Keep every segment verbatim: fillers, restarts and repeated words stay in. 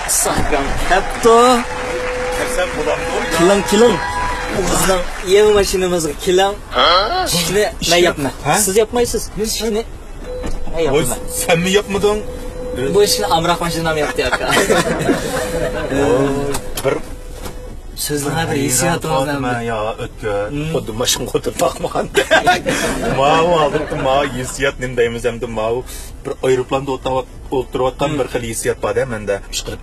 ئىساقكام كەپتۇ. كەلسەم بولامدۇ؟ كېلىڭ، كېلىڭ. بىزنىڭ يېڭى ماشىنىمىزغا كېلىڭ. ئىشىكنى مەن ياپمەن. ھە؟ سىز ياپمايسىز. ئىشىكنى مەن ياپمەن. سەنمۇ ياپمىدىڭ؟ بۇ ئىشىكنى ئامراق ماشىنام ياپتى، ئاكا. بىر سۆزلىگەن بىر ھېسسىياتىڭىز نېمە؟ يا ئۆتكۈر. خۇددى ماشىنىغا ئولتۇرۇپ باقمىغان. ماۋۇ ھالەتتە ماۋۇ ھېسسىيات نېمە دەيمىز ئەمدى، ماۋۇ بىر ئايروپىلاندا ئولتۇرۇۋات-، ئولتۇرۇۋاتقان بىر خىل ھېسسىيات بار-دە مەندە. ئىشقىلىپ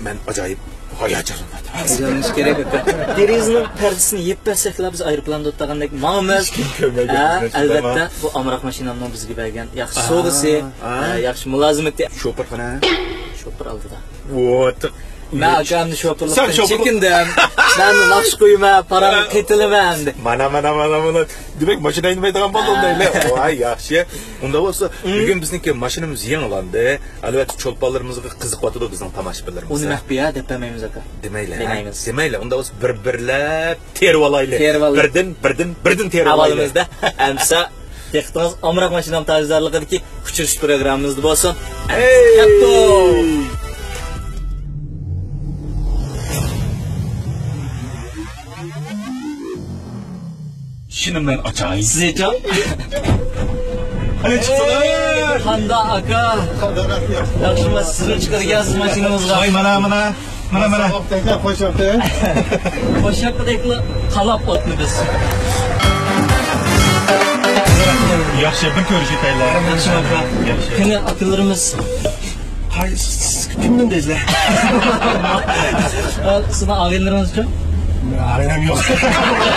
مەن ئاجايىپ ھاياجانلىنىۋاتىمەن. ھاياجانلىنىش كېرەك ئاكا. دېرىزىنىڭ پەردىسىنى يېپىپ بەرسەكلا بىز ئايروپىلاندا ئولتۇرغاندەك ماڭىمىز. ھېچكىم كۆرمەيدۇ. ھە، بىزنى، ئەلۋەتتە، بۇ ئامراق ماشىنامنىڭ بىزگە بەرگەن ياخشى سوۋغىسى، ھە، ياخشى مۇلازىمىتى. شوپۇرخانا. شوپۇر ئالدىدا. مەن ئاكامنى شوپۇرلۇقتىن چېكىندىم. مەن ناخشا قويىمەن، پاراڭغا قېتىلىمەن ئەمدى. مانا، مانا، مانا، مانا. دېمەك، ماشىنا ھەيدىمەيدىغان بولدۇم دەيلى. ۋاي، ياخشى. ئۇنداق بولسا، بۈگۈن بىزنىڭكى ماشىنىمىز يېڭىلاندى. ئەلۋەتتە، چولپانلىرىمىزغا قىزىقىۋاتىدۇ بىزنىڭ تاماشىبىنلىرىمىز. ئۇنى مەخپىي ھە دەپ بەرمەيمىز، ئاكا. دېمەيلى، ھە؟ دېمەيمىز. دېمەيلى. ئۇنداق بولسا، بىر-بىرلەپ تېرىۋالايلى. تېرىۋالايلى. بىردىن، بىردىن، بىردىن تېرىۋالايلى. ئەمىسە دىققىتىڭىز ئامراق ماشىنام تاجدارلىقىدىكى ئۇچرىشىش پروگراممىمىزدا بولسۇن. كەپتۇ. شۇنى مەن ئاچاي. سىز ئېچىڭ. قېنى چىقسىلا. قانداق ئاكا؟ ياخشىمۇ سىزمۇ چىقىرگەنسىز ماشىنىڭىزغا؟ ۋاي، مانا، مانا. مانا، مانا. خوش ياقتى. خوش ياقتى دەيدىلا، قالاپ ئوتنى بىز. ياخشى، بىر كۆرۈشۈپ ئۆتەيلى. ياخشى، ئاكا. ياخشى. قېنى، ئاكىلىرىمىز. قايسى، كىمنى دەيسىلەر؟ سىزنىڭ ئاغىنىلىرىڭىزچۇ؟ ئاغىنەم يوق.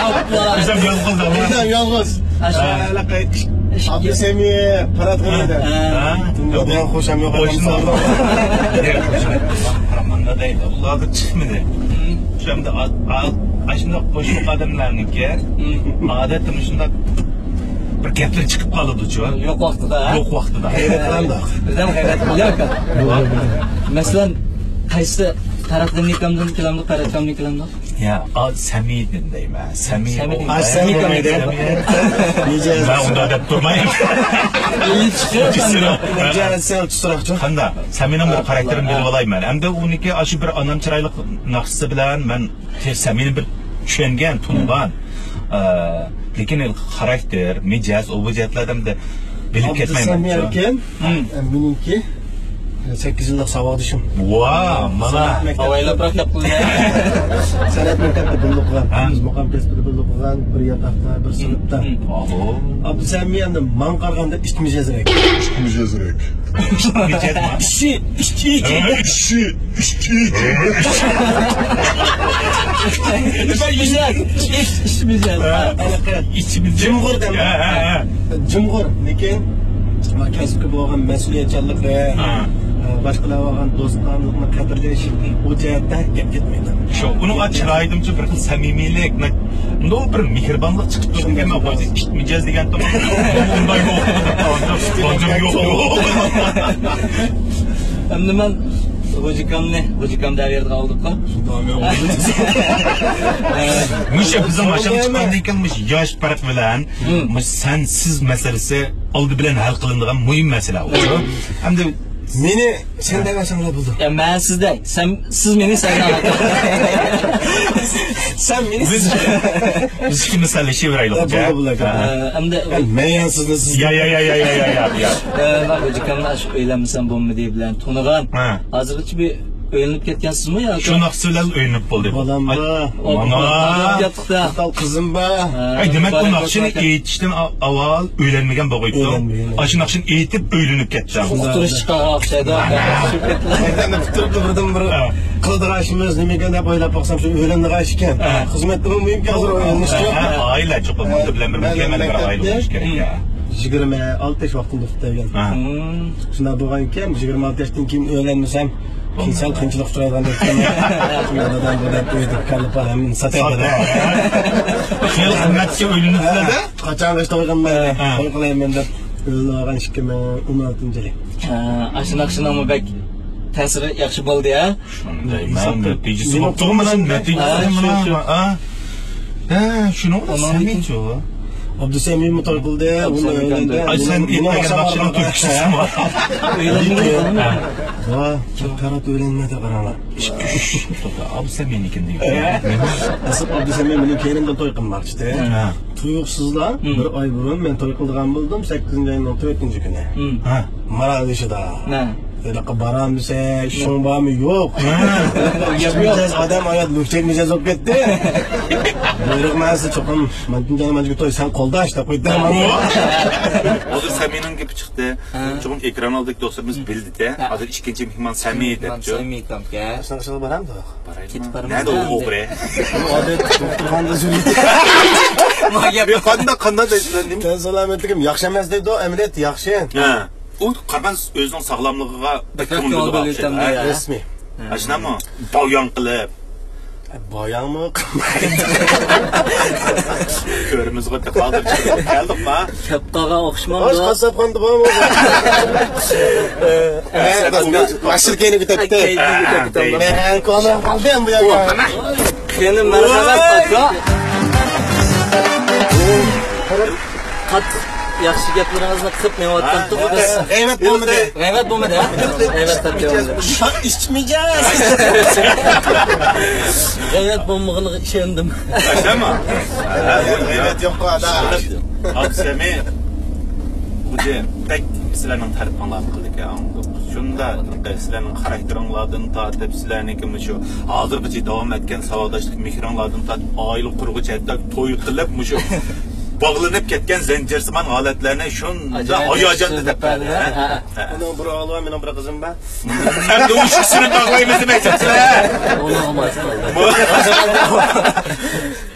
ئاپلا. ئۆزۈم يالغۇز. ئۆزۈم يالغۇز. ئاشۇ. ھە، ھېلىقى ئىش-، ئىش-، ئابدۇسەمىي، پارات قىلىدۇ. ھە. ھە. دۇنيادا خوشام يوق. خوشام يوق. قارىماندا دەيدۇ. ئۇلاردا چىقمىدى. شۇ ئەمدى ئا-، ئا-، ئاشۇنداق بوشلۇق ئادەملەرنىڭكى ئادەتتە مۇشۇنداق بىر گەپلەر چىقىپ قالىدۇچۇ. يوق ۋاقتىدا، ھە؟ يوق ۋاقتىدا. ھەيرەتلاندۇق. بىردەم ھەيرەت قىلدى ئاكا. مەسىلەن، قايسى تەرەپتىن كەلدى؟ تەرەپتىن كەلدى؟ يا، ئا، سەمىيدىن دەيمەن. سەمىي. سەمىيدىن. ئا، سەمىي كەمىدى. مىجەز. مەن ئۇنداق دەپ تۇرماي. مىجەز سەل تۈزرەكچۇ. قانداق؟ سەمىينىڭ بىر خاراكتېرىنى بىلىپ ئالايمەن. ئەمدى ئۇنىڭكى ئاشۇ بىر ئانام چىرايلىق ناخشىسى بىلەن مەن سەمىينى بىر چۈشەنگەن، تونۇغان. ئە، لېكىن خاراكتېر، مىجەز، ئۇ بۇ جەھەتلەردە بىلىپ كەتمەيمەن. ئابدۇسەمىي ئەركىن، ئە، مېنىڭكى سەككىز يىللىق ساۋاقدىشىم. ۋا، مانا. ئاۋايلاپراق گەپ قىلدى. سەنئەت مەكتەپتە بىللە ئوقۇغان. ھە. بىز مۇقام كەسپىدە بىللە ئوقۇغان، بىر ياتاقتا، بىر سىنىپتا. ئابدۇسەمىي ئەمدى ماڭا قارىغاندا ئىت مىجەزرەك. ئىت مىجەزرەك. ئىت مىجەز. ئىشى، ئىشى. ئىشى. جۇمغۇر دەم. جۇمغۇر، لېكىن كەسىپكە بولغان مەسئۇلىيەتچانلىقى، باشقىلارغا بولغان دوستانىلىقنى قەدىرلەش، بۇ جەھەتتە گەپ كەتمەيدۇ. شۇ، ئۇنىڭ چىرايىدىمۇ بىر خىل سەمىمىيلىك، مۇنداق بىر مېھرىبانلىق چىقىپ تۇرىدىكەن. مەن بايىقى ئىت مىجەز دېگەنتىم. ئۇنداق يوق. ئەمدى مەن غوجىكامنى، غوجىكام دەۋەردىغان بولدۇققۇ. مۇشۇ بىزنىڭ ماشىنا چىققاندىن كېيىن مۇشۇ ياش پەرق بىلەن مۇشۇ سەنسىز مەسىلىسى ئالدى بىلەن ھەل قىلىنىدىغان مۇھىم مەسىلە ئۇ. ئەمدى مېنى سەن دەۋەرسەڭلار بولىدۇ. يا، مەن سىز دەي. سەن، سىز مېنى سەن دەۋەر. سەن مېنى سىز. بىز ئىككىمىز سەنلىشىۋېرەيلى. بولىدۇ، بولىدۇ. ئەمدى مەن يەنە سىزنى سىز. يا، يا، يا. مەن غوجىكامنى ئاشۇ ئۆيلەنمىسەم بولمىدى بىلەن تونۇغان. ھازىرغىچە بىر ئۆيلىنىپ كەتكەنسىزمۇ يا؟ شۇ ناخشا بىلەن ئۆيلىنىپ بولدى. بالام بار. مانا. قىزىم بار. ئەي، دېمەك، بۇ ناخشىنى ئېيتىشتىن ئا-، ئاۋۋال ئۆيلەنمىگەن بولغىيتتىڭ. ئاشۇ ناخشىنى ئېيتىپ ئۆيلىنىپ كەتتىڭ. ئۇقتۇرۇش چىقارغان ئوخشايدۇ. ئۇقتۇرۇپلا بىردىن بىر قىلىدىغان ئىشىمىز نېمىكەن دەپ ئويلاپ باقسام، شۇ ئۆيلىنىدىغان ئىش ئىكەن. خىزمەتتىمۇ مۇھىمكەن، ھازىر ئۆيلىنىش. ئائىلە چوقۇم بىلەن بىر مۇكەممەل بىر ئائىلە بولۇش كېرەك. يىگىرمە ئالتە ياش ۋاقتىمدا ئۇقتۇرۇپ بەرگەن. شۇنداق بولغانكەن، يىگىرمە ئالتە ياشتىن كېيىن ئۆيلەنمىسەم، كېسەل قىيىنچىلىق ئۇچرايدىغان دەپ. دادام بۇ دەپ ئۆيدە كاللا پال ھەممىنى ساتايدۇ. خېلى قىممەتكە ئۆيلىنىپسىلەر-دە. قاچانغىچە توي قىلماي، ھە. توي قىلايمەن دەپ ئۆيلىنىۋالغان ئىككى مىڭ ئون ئالتىنچى يىلى. ھە، ئاشۇ ناخشىنىڭمۇ بەك تەسىرى ياخشى بولدى، ھە؟ شۇنداي، مەن نەتىجىسى بولۇپتۇغۇ مانا، نەتىجىسى مانا. ھە، شۇنىڭ بىلەن سەمىچۇ. ئابدۇسەمىممۇ توي قىلدى. ئابدۇسەمىم ئۇنى ئۆيلەندى. ئاي، سەن ئېيتمىگەن ناخشىلارنىڭ تۆكۈچىسىمۇ. ۋا، كۆپ قارات ئۆيلەنمىدى، قاراڭلار. ئابدۇسەمىمنىڭكىنى دېگۈچى. ئەسلى ئابدۇسەمىم مېنىڭ كەينىمدىن توي قىلماقچىدى. ھە. تۇيۇقسىزلا بىر ئاي بۇرۇن مەن توي قىلىدىغان بولدۇم. سەككىزىنچى ئاينىڭ تۆتىنچى كۈنى. ھە. مارالبېشىدا. ھە. ھېلىقى بارامسەن، ئىشىڭ بارمۇ؟ يوق. ھە. مىجەز ئادەم ھايات لۈكچەك مىجەز بولۇپ كەتتى. بۇيرۇق مەنسى چوقۇم مەندىن جانا مانجىگە توي سەن قولداش دەپ قويدى. ھازىر سەمىنىڭ گېپى چىقتى. ھە. چوقۇم ئېكران ئالدىدىكى دوستلىرىمىز بىلدى-دە. ھە. ھازىر ئىككىنچى مېھمان سەمى دەپچۇ. سەمى ئېكەنكەن. شۇنىڭ ئىشىغا بارامدۇ؟ كېتىپ بارىمىز. نەدە ئۇ ئوغرى؟ ئۇ ئادەت دوختۇرخانىدا يۈرىدۇ. قانداق، قانداق دەيسىلەر نېمە؟ تەن سالامەتلىكىم ياخشى ئەمەس دەيدۇ، ئەمەلىيەتتە ياخشى. ھە. ئۇ قارىغان ئۆزىنىڭ ساغلاملىقىغا بەك كۆڭۈل بۆلۈپ ئالىدۇ. ھە. رەسمىي. ئاشۇنداقمۇ؟ بايان قىلىپ. بايانمۇ قىلمايدۇ. كۆرىمىزغۇ، ھازىر چىقىپ كەلدۇقما؟ كەپ قالغان ئوخشىمامدۇ؟ قاسساپخانىدا بارمۇ؟ ماشىنا كەينىگە كېتەتتى. كەينىگە كېتەتتى. مەن كۆرمەي قالدىم بۇ يەرگە. قېنى، مەرھەمەت، ئاكا. قاتتىق ياخشى گەپلىرىڭىزنى قىلىپ مېڭىۋاتقانتۇق بىز. غەيۋەت بولمىدى. غەيۋەت بولمىدى، ھە؟ غەيۋەت تارتىۋالدى. ئىچمىجەز. غەيۋەت بولمىغىنىغا ئىشەندىم. ئاشۇمۇ؟ غەيۋەت يوققۇ، ئادا. ئابسەمى خوجا بەك سىلەرنىڭ تەرىپىڭلارنى قىلدىكەن. شۇنداق سىلەرنىڭ خاراكتېرىڭلاردىن تارتىپ، سىلەرنىڭكى مۇشۇ ھازىرغىچە داۋام ئەتكەن ساۋاقداشلىق مېھرىڭلاردىن تارتىپ، ئائىلە قۇرغۇچە ھەتتا توي قىلىپ، مۇشۇ باغلىنىپ كەتكەن زەنجىرسىمان ھالەتلەرنى شۇنداق ھاياجاندا دەپ بەردى. ھە، ھە. ئۇنىڭ بىر ئوغلى بار، مېنىڭ بىر قىزىم بار. ئەمدى ئۇ ئىككىسىنى باغلايمىز دېمەكچىسىلەر؟ ئۇنىڭغا ماس قىلدى.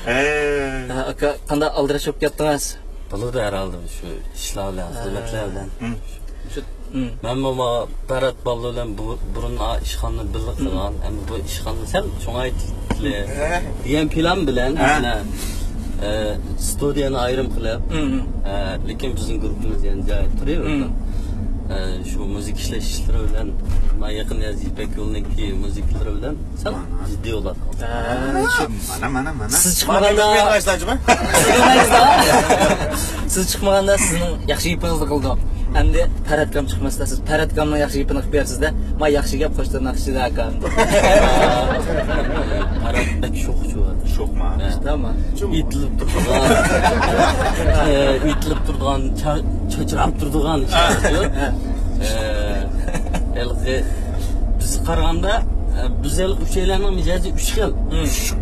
ھە، ئاكا، قانداق ئالدىراش بولۇپ كەتتىڭىز؟ بولىدۇ ھەر ھالدا شۇ ئىشلار بىلەن، خىزمەتلەر بىلەن. شۇ، مەنمۇ ما پەرھات بالىلار بىلەن بۇ، بۇرۇن ئا، ئىشخانىنى بىللە قىلغان، ئەمما بۇ ئىشخانىنى سەل چوڭايتىلى دېگەن پىلان بىلەن، مانا، ئە، ستۇدىيەنى ئايرىم قىلىپ، ئە، لېكىن بىزنىڭ گۇرۇپپىمىز يەنە جايىدا تۇرۇۋېرىدۇ. ئە، شۇ مۇزىكا ئىشلەش ئىشلىرى بىلەن، ما يېقىندا يەنە يىپەك يولىنىڭكى مۇزىكىلىرى بىلەن سەل جىددىي بولۇۋاتقان. مانا، مانا، مانا. سىز چىقمىغاندا، سىز چىقمىغاندا سىزنىڭ ياخشى گېپىڭىزنى قىلدۇق. ئەمدى پەرھاتكام چىقماستا، سىز پەرھاتكامنىڭ ياخشى گېپىنى قىلىپ بېرىسىز-دە. ما ياخشى گەپ، خوشتۇر ناخشىدا ئاكام. پەرھات بەك شوخچۇ. شوخما؟ ھە. ئېتىلىپ تۇرىدىغان، ئېتىلىپ تۇرىدىغان، چا-، چاچراپ تۇرىدىغان ئىشلار. ھە. ھېلىقى بىز قارىغاندا، بىز ھېلىقى ئۈچەيلەننىڭ مىجەزى ئۈچ خىل. ئۈچ خىل.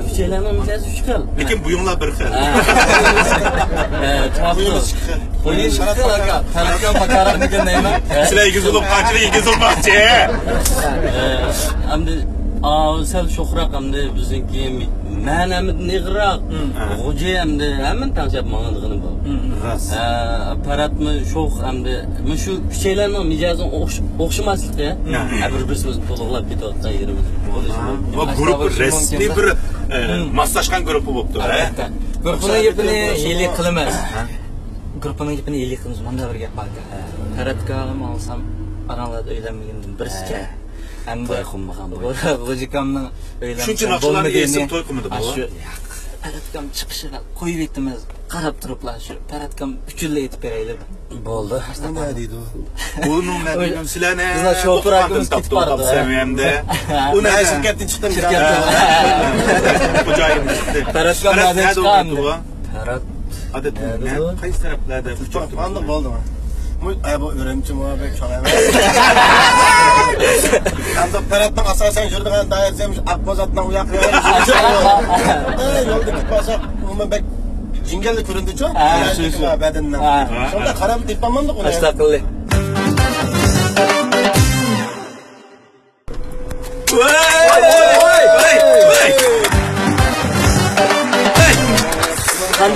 ئۈچەيلەننىڭ مىجەزى ئۈچ خىل. لېكىن بويۇڭلار بىر خىل. بويىڭىز ئىككى خىل. بويىڭىز ئىككى خىل، ئاكا. پەرھاتكام پاكاراتمىكىن دەيمەن. سىلەر ئېگىز بولۇپ قانچىلىك ئېگىز بولماقچى؟ ئەمدى ئاۋۇ سەل شوخراق، ئەمدى بىزنىڭكى مەن ھەممىدىن ئېغىرراق. خوجا ئەمدى ھەممىنى تەڭشەپ ماڭىدىغىنى بۇ. راست. ھە، پەرھاتمۇ شوخ ئەمدى. مۇشۇ ئۈچەيلەننىڭ مىجەزىنىڭ ئوخش-، ئوخشىماسلىقى. ھە، بىر-بىرىمىزنى تولۇقلاپ كېتىۋاتقان يېرىمىز. ۋە گۇرۇپپا رەسمىي بىر، ئە، ماسلاشقان گۇرۇپپا بوپتۇ. ئەلۋەتتە. گۇرۇپپىنىڭ گېپىنى ھېلى قىلىمىز. گۇرۇپپىنىڭ گېپىنى ھېلى قىلىمىز. مۇنداق بىر گەپ باركەن. پەرھاتكام ئاڭلىسام، ئاناڭلار ئۆيلەنمىگىنىدىن بىرسىكەن. ھەمدە توي قىلمىغان بۇ. غوجىكامنىڭ ئۆيلەنگەن شۇنچە ناخشىلارنى ئېيتسىڭ توي قىلمىدى بۇ. شۇ پەرھاتكام چىقىشىغا قويۇۋېتىمىز، قاراپ تۇرۇپلا شۇ پەرھاتكام ئۈچۈنلا ئېيتىپ بېرەيلى. بولدى. نېمە دەيدۇ؟ بۇنىڭ مەن دېگەن سىلەرنى بىزنىڭ شوپۇر ئاكىمىز كېتىپ باردى. ئۇنى شىركەتتىن چىقتىم. شىركەتتىن. خوجايىن چىقتى. پەرھاتكام نەدىن چىققان؟ پەرھات. ئادەتتە قايسى تەرەپلەردە ئۇچراپتۇ؟ ئاندىن بولدىمۇ؟ بۇ، ئە، بۇ ئۈرۈمچى مۇ بەك چوڭ ئەمەس. ئەمدى پەرھاتنىڭ ئاساسەن يۈرىدىغان دائىرىسى مۇشۇ ئاقبوزاتنىڭ ئۇ ياقى يولدا كېتىپ قالساق، ئۇمۇ بەك جىڭگەللىك كۆرۈندىچۇ؟ ھە، شۇ، شۇ. بەدىنىنىڭ. ھە. شۇنداق قاراپ تېپالمامدۇق ئۇنى. ئەستەغپىرۇللا.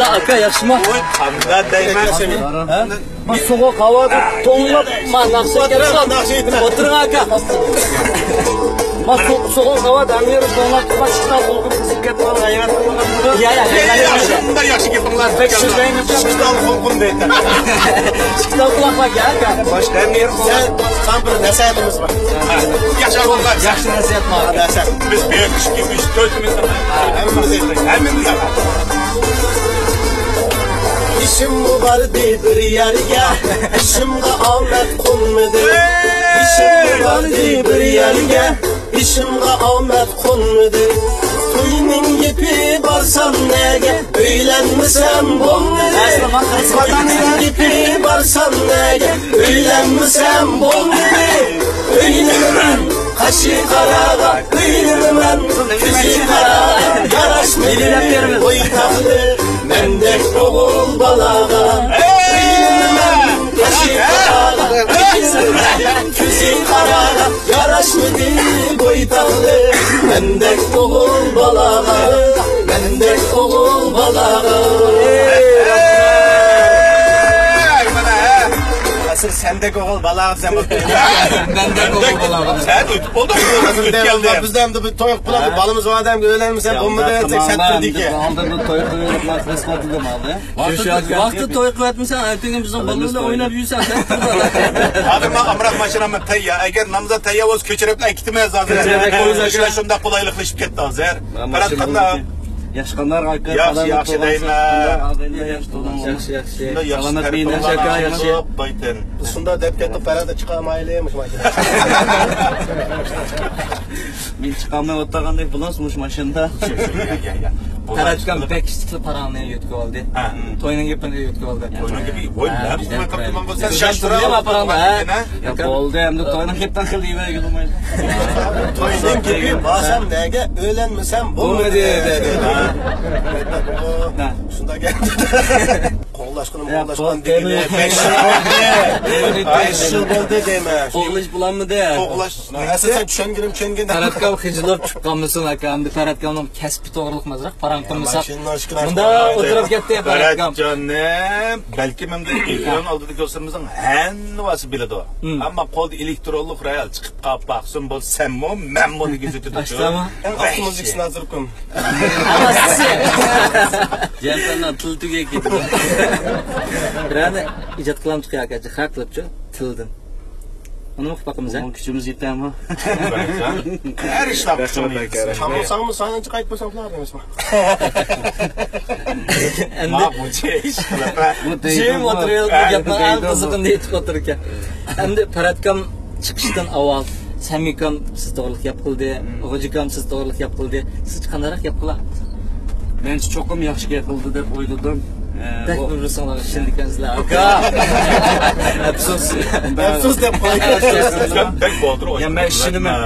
ئاكا، ياخشىما؟ ۋوي، قانداق دەيمەن؟ ھە؟ ما سوغۇق ھاۋادا توڭلاپ، ما ناخشا ئېيتىپ، ئولتۇرۇڭ ئاكا. ما سو-، سوغۇق ھاۋادا ھەممە يەردە توڭلاپ، ما ئىشتان قۇلىقىم قىزىپ كەتتى، ھەيران قالدىم. يا، يا، يا، يا. ياخشى، بۇنداق ياخشى گېپىڭلار. بەك شۇندايمۇ. ئىشتان قۇلىقىم دەيدۇ. ئىشتان قۇلاق بار ئاكا. باشقا ھەممە يەردە سەن، سەن بىر نەسىھەتىمىز بار. ياخشى ئاڭلاڭلار. ياخشى نەسىھەت بار. نەسىھەت. بىز بىر، ئىككى، ئۈچ، تۆتىمىز ھەممىمىز ئېيتايلى. ھەممىمىز ئېيتايلى. بېشىممۇ باردى بىر يەرگە، بېشىمغا ئامەت قونمىدى. بېشىممۇ باردى بىر يەرگە، بېشىمغا ئامەت قونمىدى. توينىڭ گېپى بارسام نەگە، ئۆيلەنمىسەم بولمىدى. توينىڭ گېپى بارسام نەگە، ئۆيلەنمىسەم بولمىدى. ئۆيلىنىمەن قاچى قاراغا، ئۆيلىنىمەن كۆزى قاراغا، ياراشمىدى بوي تاغلىق، مەندەك ئوغۇل بالاغا. ئۆيلىنىمەن قاچى قاراغا، ئۆيلىنىمەن كۆزى قاراغا، ياراشمىدى بوي تاغلىق، مەندەك ئوغۇل بالاغا، مەندەك ئوغۇل بالاغا. ئەسلى سەندەك ئوغۇل بالاغا دېسەم بولدى. مەندەك ئوغۇل بالاغا. سەن ئۆتۈپ بولدۇڭ. بىزدە ئەمدى بىر توي قىلىپ، بالىمىز بار ئادەمگە ئۆيلەنمىسەم بولمىدى دېسەك سەتتىردىكى. ئالدىن بىر توي قىلىپ، خىزمەت قىلدىم ئالدى. ۋاقتىدا، ۋاقتىدا توي قىلىۋەتمىسەڭ، ئەتىگۈن بىزنىڭ بالىلار بىلەن ئويناپ يۈرسەڭ، سەن تۇرغان. ھازىر مانا ئامراق ماشىنام تەييار. ئەگەر نامزات تەييار بولسا، كۆچۈرۈپ ئەكېتىمەن ھازىر. كۆچۈرۈپ ئەكېتىمەن. شۇنداق قولايلىقلىشىپ كەتتى ھازىر. پەرھات قانداق؟ ياخشى قانداق ئاكا؟ ياخشى، ياخشى دەيمەن. ياخشى، ياخشى. سالامەت بولۇڭ. ياخشى، ياخشى. سالامەت بولۇڭ. شۇنداق دەپ كەتتۇق، پەرھات چىقالمايلى مۇشۇ ماشىنا. مەن چىقالماي ئولتۇرغاندەك بولىسىز مۇشۇ ماشىنىدا. پەرھات ئاكام بەك ئىستىكلى پاراڭنى يۆتكىۋالدى. توينىڭ گېپىنى يۆتكىۋالدى. توينىڭ گېپى، ۋاي، مەن ئۇنى قاپتىمەن بولسا، شاش تۇرۇپ. يا، بولدى، ئەمدى توينىڭ گېپىنى قىل دېيمەن. توينىڭ گېپى بارسام نەگە، ئۆيلەنمىسەم بولمىدى دېدى. شۇنداق گەپ. قوغلاشقىنىم قوغلاشقان دېگىنى بەش يىل بولدى. بەش يىل بولدى دەيمەن. قوغلاش بولالمىدى. قوغلاش. ئەسلى سەن چۈشەنگىنىم چۈشەنگەندە. پەرھات ئاكام خىجىلىپ چىققانمىسۇن ئاكا، ئەمدى پەرھات ئاكامنىڭ كەسپى توغرىلىق ئازراق پاراڭ قىلمىساق. مۇنداق ئولتۇرۇپ كەتتى پەرھات ئاكام. جانىم، بەلكىم ئەمدى ئېكران ئالدىدىكى دوستلىرىمىزنىڭ ھەممىسى بىلىدۇ. ئەمما قولدا ئېلېكترونلۇق رويال چىقىپ قاپ باقسۇن، بۇ سەنمۇ، مەنمۇ دېگۈزى تۇتۇشۇ. ئەڭ ئاستى مۇزىكىسىنى ھازىركۇم. جەنتەننىڭ تىلى تۈگەپ كېتىدۇ. بىرەرنى ئىجاد قىلامدۇق ياكى خەق قىلىپچۇ تىلدىن. ئۇنى ئوقۇپ باقىمىز، ھە؟ ئۇنىڭ كۈچىمىز يېتەرمۇ؟ ھەر ئىشتا كۈچىمىز يېتىسە. چاملىساڭمۇ سانىنچە قايتىپ بولساڭ قىلار ئەمەسمۇ؟ ئەمدى ما بۇنچە ئىش قىلىپ، ھە؟ جىم ئولتۇرۇپ گەپنىڭ ئەڭ قىزىقىنى ئېيتىپ ئولتۇرىدىكەن. ئەمدى پەرھات ئاكام چىقىشتىن ئاۋۋال سەمىكام سىز توغرىلىق گەپ قىلدى، غوجىكام سىز توغرىلىق گەپ قىلدى. سىز قانداقراق گەپ قىلار؟ مەنچە چوقۇم ياخشى گەپ قىلدى دەپ ئويلىدىم. بەك بىر-بىرىڭلارغا ئىشىنىدىكەنسىلەر، ئاكا. ئەپسۇس. ئەپسۇس دەپ قويدى. بەك بولدۇر. يا، مەن ئىشىنىمەن.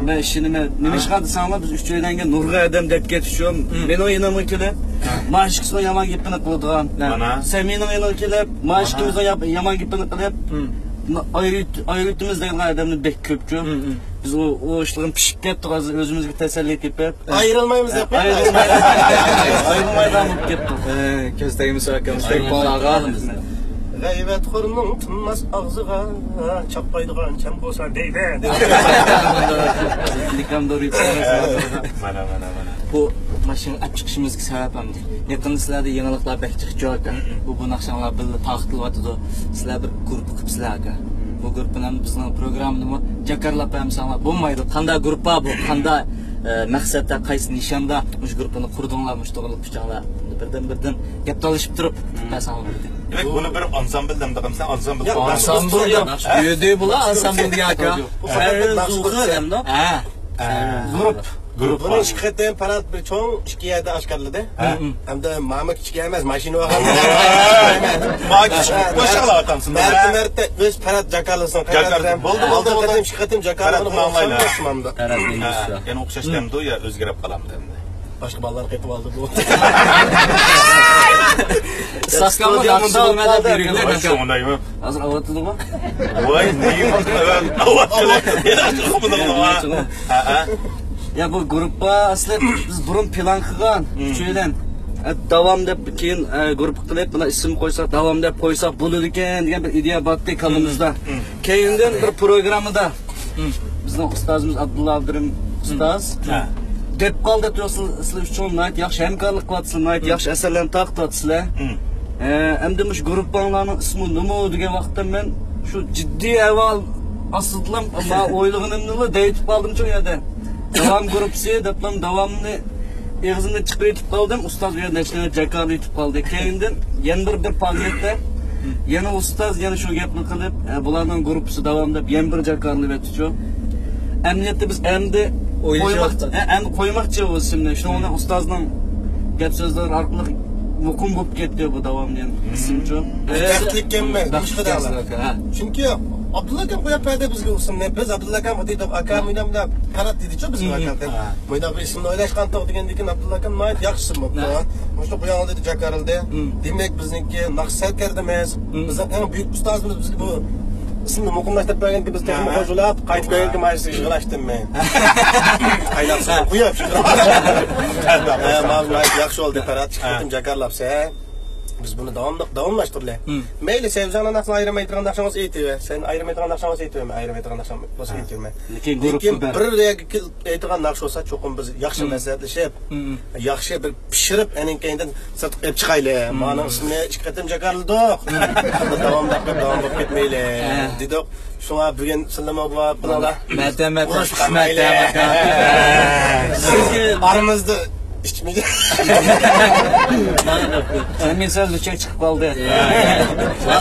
مەن ئىشىنىمەن. نېمىشقا دېسەڭلار، بىز ئۈچەيلەنگە نۇرغۇن ئادەم دەپ كېتىشىم. مېنىڭ يېنىمغا كېلىپ، ما ئىككىسىنىڭ يامان گېپىنى قىلىدىغان. سەمىنىڭ يېنىغا كېلىپ، ما ئىككىمىزنىڭ يا-، يامان گېپىنى قىلىپ، ئايرىت-، ئايرىتىمىز دەيدىغان ئادەمنى بەك كۆپچۇ. بىز ئۇ، ئۇ ئىشلىرىم پىشىپ كەتتۇق، ھازىر ئۆزىمىزگە تەسەللى تېپىپ. ئايرىلمايمىز دەپ. ئايرىلمايدىغان بولۇپ كەتتۇق. كۆز تەگمىسە ئاكام، تەگمىسە ئاغا. غەيۋەتخورنىڭ تىنماس ئاغزىغا چاپلايدىغان چەم بولسا دەيدۇ. مانا، مانا، مانا. بۇ ماشىنا ئەپ چىقىشىمىزغا سەۋەب ئەمدى. يېقىندا سىلەردە يېڭىلىقلار بەك جىقچۇ ئاكا. بۇ، بۇ ناخشاڭلار بىللە تارقىتىلىۋاتىدۇ. سىلەر بىر گۇرۇپپا قىپسىلەر ئاكا. بۇ گۇرۇپپىنى بىزنىڭ پروگراممىدىمۇ جاكارلاپ بەرمىسەڭلار بولمايدۇ. قانداق گۇرۇپپا بۇ؟ قانداق، ئە، مەقسەتتە، قايسى نىشاندا مۇشۇ گۇرۇپپىنى قۇردۇڭلار، مۇشۇ توغرىلىق پىچاڭلار؟ بىردىن-، بىردىن گەپ تالىشىپ تۇرۇپ بەرسەڭلار بولىدۇ. دېمەك، بۇنى بىر ئانسامبىل دەمدىغىمىسەن، ئانسامبىل. ياق، ئانسامبىل ياق. يۆدۈي بۇلا ئانسامبىل دېگەن ئاكا. بۇ پەقەت مەخسۇس دەمدۇ. ھە. گۇرۇپ. گۇرۇپ بۇنى بار. ئىككى قېتىم پەرھات بىر چوڭ ئىككى يەردە ئاشكارىلىدى. ھە. ئەمدى ماما كىچىك ئەمەس، ماشىنا بار. ماما كىچىك. مەرتە، مەرتە ئۆز پەرھات جاكارلىسۇن. جاكارلىسۇن. بولدى، بولدى، بولدى. ئىككى قېتىم جاكارلىغىنى ئوخشاش. يەنە ئوخشاش دەمدۇ يا ئۆزگىرىپ قالامدۇ ئەمدى؟ باشقا بالىلار قېتىپ ئالدى بۇ. ساكاممۇ ناخشا بىلمەيدۇ، بىرىنى. ۋاي، شۇندايمۇ؟ ھازىر ئاۋاتىدىغۇ؟ ۋاي، نېمە ئاۋاتىدۇ؟ يا، بۇ گۇرۇپپا ئەسلى بىز بۇرۇن پىلان قىلغان، ئۈچەيلەن. داۋام دەپ كېيىن، ئە، گۇرۇپپا قىلىپ، بۇنى ئىسىم قويساق، داۋام دەپ قويساق بولىدىكەن دېگەن بىر ئىدىيە بارتى كاللىمىزدا. كېيىندىن بىر پروگراممىدا بىزنىڭ ئۇستازىمىز ئابدۇللا ئابدۇرېھىم ئۇستاز دەپ قالدى، سىلەر ئۈچۈن ناھايىتى ياخشى ھەمكارلىق قىلىۋاتىسىلەر، ناھايىتى ياخشى ئەسەرلەرنى تارقىتىۋاتىسىلەر. ئە، ئەمدى مۇشۇ گۇرۇپپاڭلارنىڭ ئىسمى نېمە دېگەن ۋاقىتتا مەن شۇ جىددىي ئەھۋال ئاستىدىلا مەن ئويلىغىنىمنىلا دەيتىپ قالدىمچۇ ئۇ يەردە. داۋام گۇرۇپپىسى دەپلا داۋامنى ئېغىزىمدىن چىقىرىۋېتىپ قالدىم. ئۇستاز بۇ يەردە نەچچە جاكارلىۋېتىپ قالدى. كەينىدىن يەنە بىر، بىر پائالىيەتتە يەنە ئۇستاز يەنە شۇ گەپنى قىلىپ، ئە، بۇلارنىڭ گۇرۇپپىسى داۋام دەپ يەنە بىر جاكارلىۋەتتىچۇ. ئەمەلىيەتتە بىز ئەمدى ئويلىشىۋاتىمىز. ئە، ئەمدى قويماقچى بۇ ئىسىمنى. شۇنىڭ بىلەن ئۇستازنىڭ گەپ سۆزلىرى ئارقىلىق مۇقىم بولۇپ كەتتى بۇ داۋام دېگەن ئىسىمچۇ. بەختلىككەنمەن، مۇشۇ دەڭلار. چۈنكى ئابدۇللا ئاكام قويۇپ بەردى بىزگە ئۇ ئىسىمنى. بىز ئابدۇللا ئاكامغا دېدۇق، ئاكام مېنىڭ بىلەن پەرھات دېدىچۇ بىزگە ئاكام دەپ. بۇنداق بىر ئىسىمنى ئويلاشقانتۇق دېگەندىكىن ئابدۇللا ئاكام ناھايىتى ياخشى ئىسىم بوپتۇ. مۇشۇنى قويۇڭ دېدى، جاكارلىدى. دېمەك بىزنىڭكى ناخشا سەركەردىمىز، بىزنىڭ ئەڭ بۈيۈك ئۇستازىمىز بىزگە بۇ ئىسىمنى مۇقىملاشتۇرۇپ بەرگەندىكىن بىز تېخىمۇ خوشلاپ، قايتىپ كەلگەندىكىن مانا سىزگە يىغلاشتىم مەن. قايناق سۇ قۇيۇپ. ھە، مانا ناھايىتى ياخشى بولدى، پەرھات ئىككى قېتىم جاكارلاپسەن. بىز بۇنى داۋاملىق داۋاملاشتۇرىلى. مەيلى، سەن ئۆزۈڭنىڭ ناخشىنى ئايرىمايدىغان ناخشاڭ بولسا ئېيتىۋەر. سەن ئايرىمايدىغان ناخشاڭ بولسا ئېيتىۋەرمە، ئايرىمايدىغان ناخشاڭ بولسا ئېيتىۋەرمە. لېكىن بىر يەرگە كېلىپ ئېيتىدىغان ناخشا بولسا چوقۇم بىز ياخشى مەسلىھەتلىشىپ، ياخشى بىر پىشۇرۇپ، ئەنىڭ كەينىدىن سىرتقا ئېلىپ چىقايلى. مانىڭ ئىسمىنى ئىككى قېتىم جاكارلىدۇق. داۋاملىق، داۋاملىق كەتمەيلى دېدۇق. شۇڭا بۈگۈن سىلىمۇ بار بۇلاردا. مەتە، مەتە، مەتە، مەتە. ئارىمىزدا ئىچمىگەن. سەمىن سەل لۈچەك چىقىپ قالدى.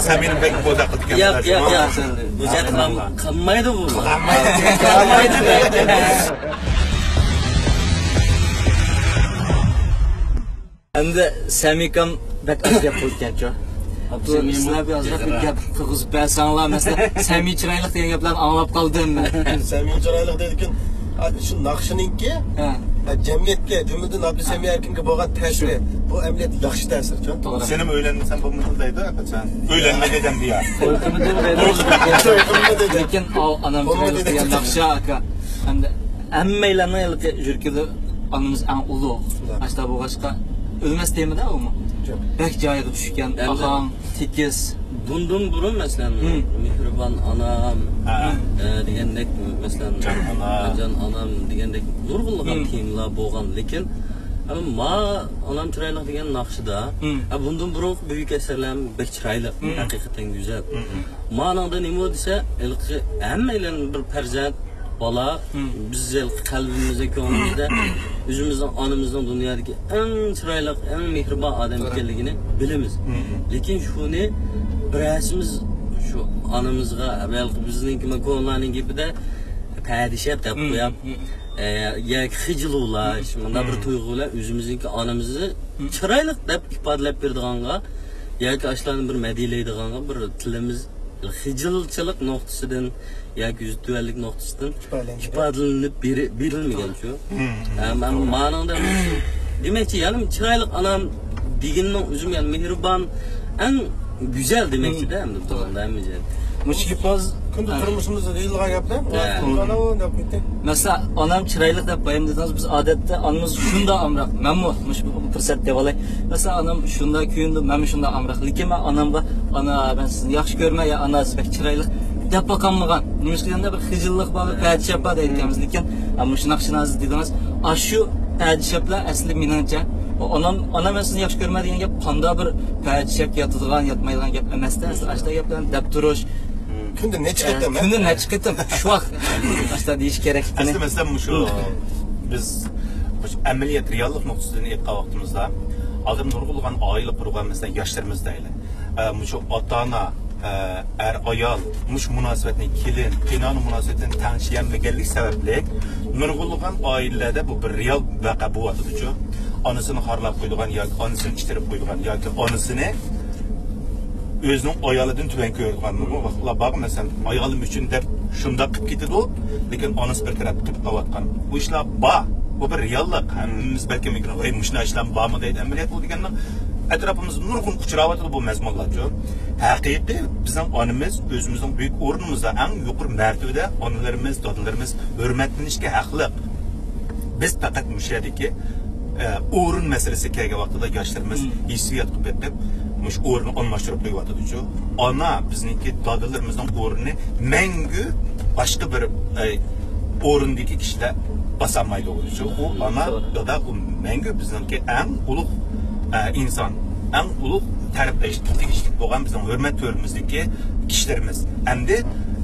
سەمىن بەك بوزەك قىلىدىكەن. ياق، ياق، ياق. بۇ جەت قىلمايدۇ بۇ. قىلمايدۇ. ئەمدى سەمىكام بەك ئاز گەپ قىلىدىكەنچۇ. سىلەر بىر ئازراق بىر گەپ قىلغۇزۇپ بەرسەڭلار، مەسىلەن، سەمىي چىرايلىق دېگەن گەپلەرنى ئاڭلاپ قالدىم مەن. سەمىي چىرايلىق دەيدىكەن، شۇ ناخشىنىڭكى جەمئىيەتكە، جۈملىدىن ئابدۇسەمىي ئەركىنگە بولغان تەسىرى، بۇ ئەمەلىيەتتە ياخشى تەسىر. توغرا. سېنىم ئۆيلەنمىسەم بولمىدى دەيدۇ، ھەقىقەتەن. ئۆيلەنمىگەن دېيە. توي قىلمىدى دەيدۇ. توي قىلمىدى دەيدۇ. لېكىن ئانام چىرايلىق دېگەن ناخشا ئاكا. ھەمدە ھەممەيلەننىڭ ھېلىقى يۈرىكىدە ئانىمىز ئەڭ ئۇلۇغ. ئاشتا بولغاچقا ئۆلمەس تېمىدا ئۇمۇ. بەك جايىغا چۈشكەن ئاھاڭ، تېكىست. بۇندىن بۇرۇن، مەسىلەن، مېھرىبان ئانام، ئە، دېگەندەك، مەسىلەن، جان ئانام. جان ئانام دېگەندەك نۇرغۇنلىغان تېمىلار بولغان. لېكىن، ئەمما ما ئانام چىرايلىق دېگەن ناخشىدا، ئە، بۇندىن بۇرۇنقى بۈيۈك ئەسەرلەرمۇ بەك چىرايلىق، ھەقىقەتەن گۈزەل. مانىڭدا نېمە دېسە، ھېلىقى ھەممەيلەن بىر پەرزەنت، بالا، بىز ھېلىقى قەلبىمىزدە، كۆڭلىمىزدە ئۆزىمىزنىڭ ئانىمىزنىڭ دۇنيادىكى ئەڭ چىرايلىق، ئەڭ مېھرىبان ئادەم ئىكەنلىكىنى بىلىمىز. لېكىن شۇنى بىرەرسىمىز شۇ ئانىمىزغا، ھېلىقى بىزنىڭكى كونىلارنىڭ گېپىدە پەدىشەپ دەپ قويۇپ، ئە، ياكى خىجىل بولاش، مۇنداق بىر تۇيغۇ بىلەن ئۆزىمىزنىڭكى ئانىمىزنى چىرايلىق دەپ ئىپادىلەپ بېرىدىغانغا ياكى ئاشۇلارنى بىر مەدھىيەلەيدىغانغا بىر تىلىمىز خىجىلچىلىق نۇقتىسىدىن ياكى يۈزى تۆۋەنلىك نۇقتىسىدىن ئىپادىلىنىپ بېرى-، بېرىلمىگەنچۇ. ھە، مەن مانىڭدا دېمەكچى، يەنە چىرايلىق ئانام دېگىنىنىڭ ئۆزىمۇ يەنە مېھرىبان، ئەڭ گۈزەل دېمەكچىدە، ئەمدى بۇ ھەممە جەھەتتە. مۇشۇ گېپىڭىز كۈندە تۇرمۇشىمىزدا دېيىلىدىغان گەپلەر. مەسىلەن، ئانام چىرايلىق دەپ بايام دېدىڭىز، بىز ئادەتتە ئانىمىز شۇنداق ئامراق، مەنمۇ مۇشۇ پۇرسەت دەۋالاي. مەسىلەن، ئانام شۇنداق كۆيۈندى، مەنمۇ شۇنداق ئامراق. لېكىن مەن ئانامغا، ئانا، مەن سىزنى ياخشى كۆرىمەن، يا ئانا، سىز بەك چىرايلىق دەپ باقالمىغان. نېمىشقا دېگەندە، بىر خىجىللىق بار، بىر پەدىشەپ بار دەيدىكەنمىز. لېكىن مۇشۇ ناخشىنى ھازىر دېدىڭىز، ئاشۇ پەدىشەپلەر ئەسلى مېنىڭچە، ئانام، ئانا، مەن سىزنى ياخشى كۆرىمەن دېگەن گەپ قانداق بىر پەدىشەپ ياتىدىغان، ياتمايدىغان گەپ ئەمەستە. ئەسلى ئاشۇنداق گەپلەرنى دەپ تۇرۇش. كۈندە نەچچە قېتىم، ھە؟ كۈندە نەچچە قېتىم؟ شۇ ۋاقىت ئاشۇنداق دېيىش كېرەك. ئەسلى مەسىلەن مۇشۇ، بىز مۇشۇ ئەمەلىيەت، رېئاللىق نۇقتىسىدىن ئېيتقان ۋاقتىمىزدا، ھازىر نۇرغۇنلىغان ئائىلە قۇرغان، مەسىلەن، ياشلىرىمىز دەيلى. ئە، مۇشۇ ئاتا-ئانا، ئە، ئەر-ئايال مۇشۇ مۇناسىۋەتنى، كېلىن-قېينانا مۇناسىۋىتىنى تەڭشىيەلمىگەنلىك سەۋەبلىك، نۇرغۇنلىغان ئائىلىلەردە بۇ بىر رېئال ۋەقە بولۇۋاتىدۇچۇ. ئانىسىنى خارلاپ قويىدىغان ياكى ئانىسىنى ئىتتىرىپ قويىدىغان ياكى ئانىسىنى ئۆزىنىڭ ئايالىدىن تۆۋەن كۆرىدىغان نۇرغۇن ۋاقىتلار بار. مەسىلەن، ئايالىم ئۈچۈن دەپ شۇنداق قىلىپ كېتىدۇ، لېكىن ئانىسى بىر تەرەپ قىلىپ قېلىۋاتقان. بۇ ئىشلار بار. بۇ بىر رېئاللىق. ھەممىمىز بەلكىم، «ۋەي، مۇشۇنداق ئىشلار بارمۇ؟» دەيدۇ ئەمەلىيەت بۇ دېگەننىڭ. ئەتراپىمىزدا نۇرغۇن ئۇچراۋاتىدۇ بۇ مەزمۇنلارچۇ. ھەقىقىي بىزنىڭ ئانىمىز ئۆزىمىزنىڭ بۈيۈك ئورنىمىزدا، ئەڭ يۇقىرى مەرتىۋىدە ئانىلىرىمىز، دادىلىرىمىز ھۆرمەتلىنىشكە ھەقلىق. بىز پەقەت مۇشۇ يەردىكى ئە، ئورۇن مەسىلىسى كەلگەن ۋاقتىدا ياشلىرىمىز ھىسسىياتقا بېقىپ، مۇشۇ ئورۇننى ئالماشتۇرۇپ قويۇۋاتىدۇچۇ. ئانا، بىزنىڭكى دادىلىرىمىزنىڭ ئورنى مەڭگۈ باشقا بىر، ئە، ئورۇندىكى كىشىلەر باسالمايدۇ. ئۇ ئانا، دادا، ئۇ مەڭگۈ بىزنىڭكى ئەڭ ئۇلۇغ، ئە، ئىنسان، ئەڭ ئۇلۇغ تەرىپلەشكە تېگىشلىك بولغان بىزنىڭ ھۆرمەت تۆرىمىزدىكى كىشىلىرىمىز. ئەمدى،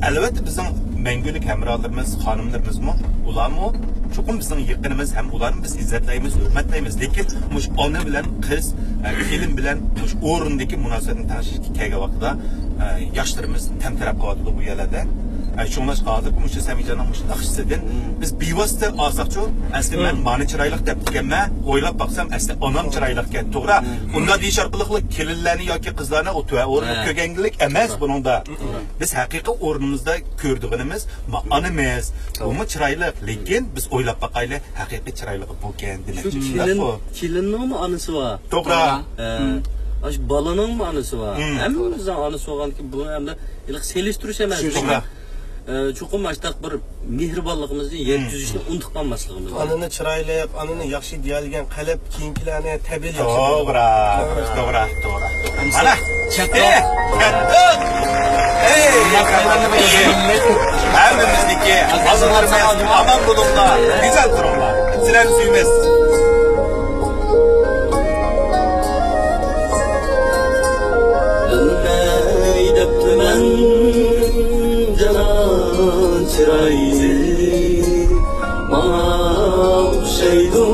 ئەلۋەتتە، بىزنىڭ مەڭگۈلۈك ھەمراھلىرىمىز، خانىملىرىمىزمۇ، ئۇلارمۇ چوقۇم بىزنىڭ يېقىنىمىز ھەم ئۇلارنى بىز ئىززەتلەيمىز، ھۆرمەتلەيمىز. لېكىن مۇشۇ ئانا بىلەن قىز، ئە، كېلىن بىلەن مۇشۇ ئورۇندىكى مۇناسىۋەتنى تەڭشەشكە كەلگەن ۋاقتىدا، ئە، ياشلىرىمىز تەمتەرەپ قىلىۋاتىدۇ بۇ يەرلەردە. ئە، شۇڭلاشقا ھازىرقى مۇشۇ سەمىجاننىڭ مۇشۇ ناخشىسىدىن بىز بىۋاسىتە ئالساقچۇ، ئەسلى مەن مانا چىرايلىق دەپتىكەنمەن، ئويلاپ باقسام ئەسلى ئانام چىرايلىقكەن، توغرا؟ ئۇنداق دېيىش ئارقىلىقلا كېلىنلەرنى ياكى قىزلارنى ئۇ تۆۋەن ئورۇندا كۆرگەنلىك ئەمەس بۇنىڭدا. بىز ھەقىقىي ئورنىمىزدا كۆرىدىغىنىمىز ما-، ئانىمىز. ئۇمۇ چىرايلىق، لېكىن بىز ئويلاپ باقايلى، ھەقىقىي چىرايلىقى بۇكەن دېمەكچى. شۇ كېلىن، شۇنداققۇ؟ كېلىننىڭمۇ ئانىسى بار. توغرا. ئە، ئاشۇ بالىنىڭمۇ ئانىسى بار. ھەممىمىزنىڭ ئانىسى بولغاندىكىن بۇ ئەمدى ھېلىقى سېلىشتۇرۇش ئەمەس. توغرا. ئە، چوقۇم ئاشتاق بىر مېھرىبانلىقىمىزنى يەتكۈزۈشنى ئۇنتۇپ قالماسلىقىمىز لازىم. ئانىنى چىرايلىق، ئانىنى ياخشى دېيەلىگەن قەلب كېيىنكىلەرنى تەبىئىي ياخشى قىلىدۇ. توغرا، توغرا، توغرا. مانا، كەتتى، كەتتى. ئەي، ھەممىمىزنىڭكى ئازىزلىرىمىز، ئامان بولۇڭلار، گۈزەل تۇرۇڭلار. سىلەرنى سۆيىمىز. بىلمەي دەپتىمەن جانان چىرايلىق، ماڭا ئوخشايدۇ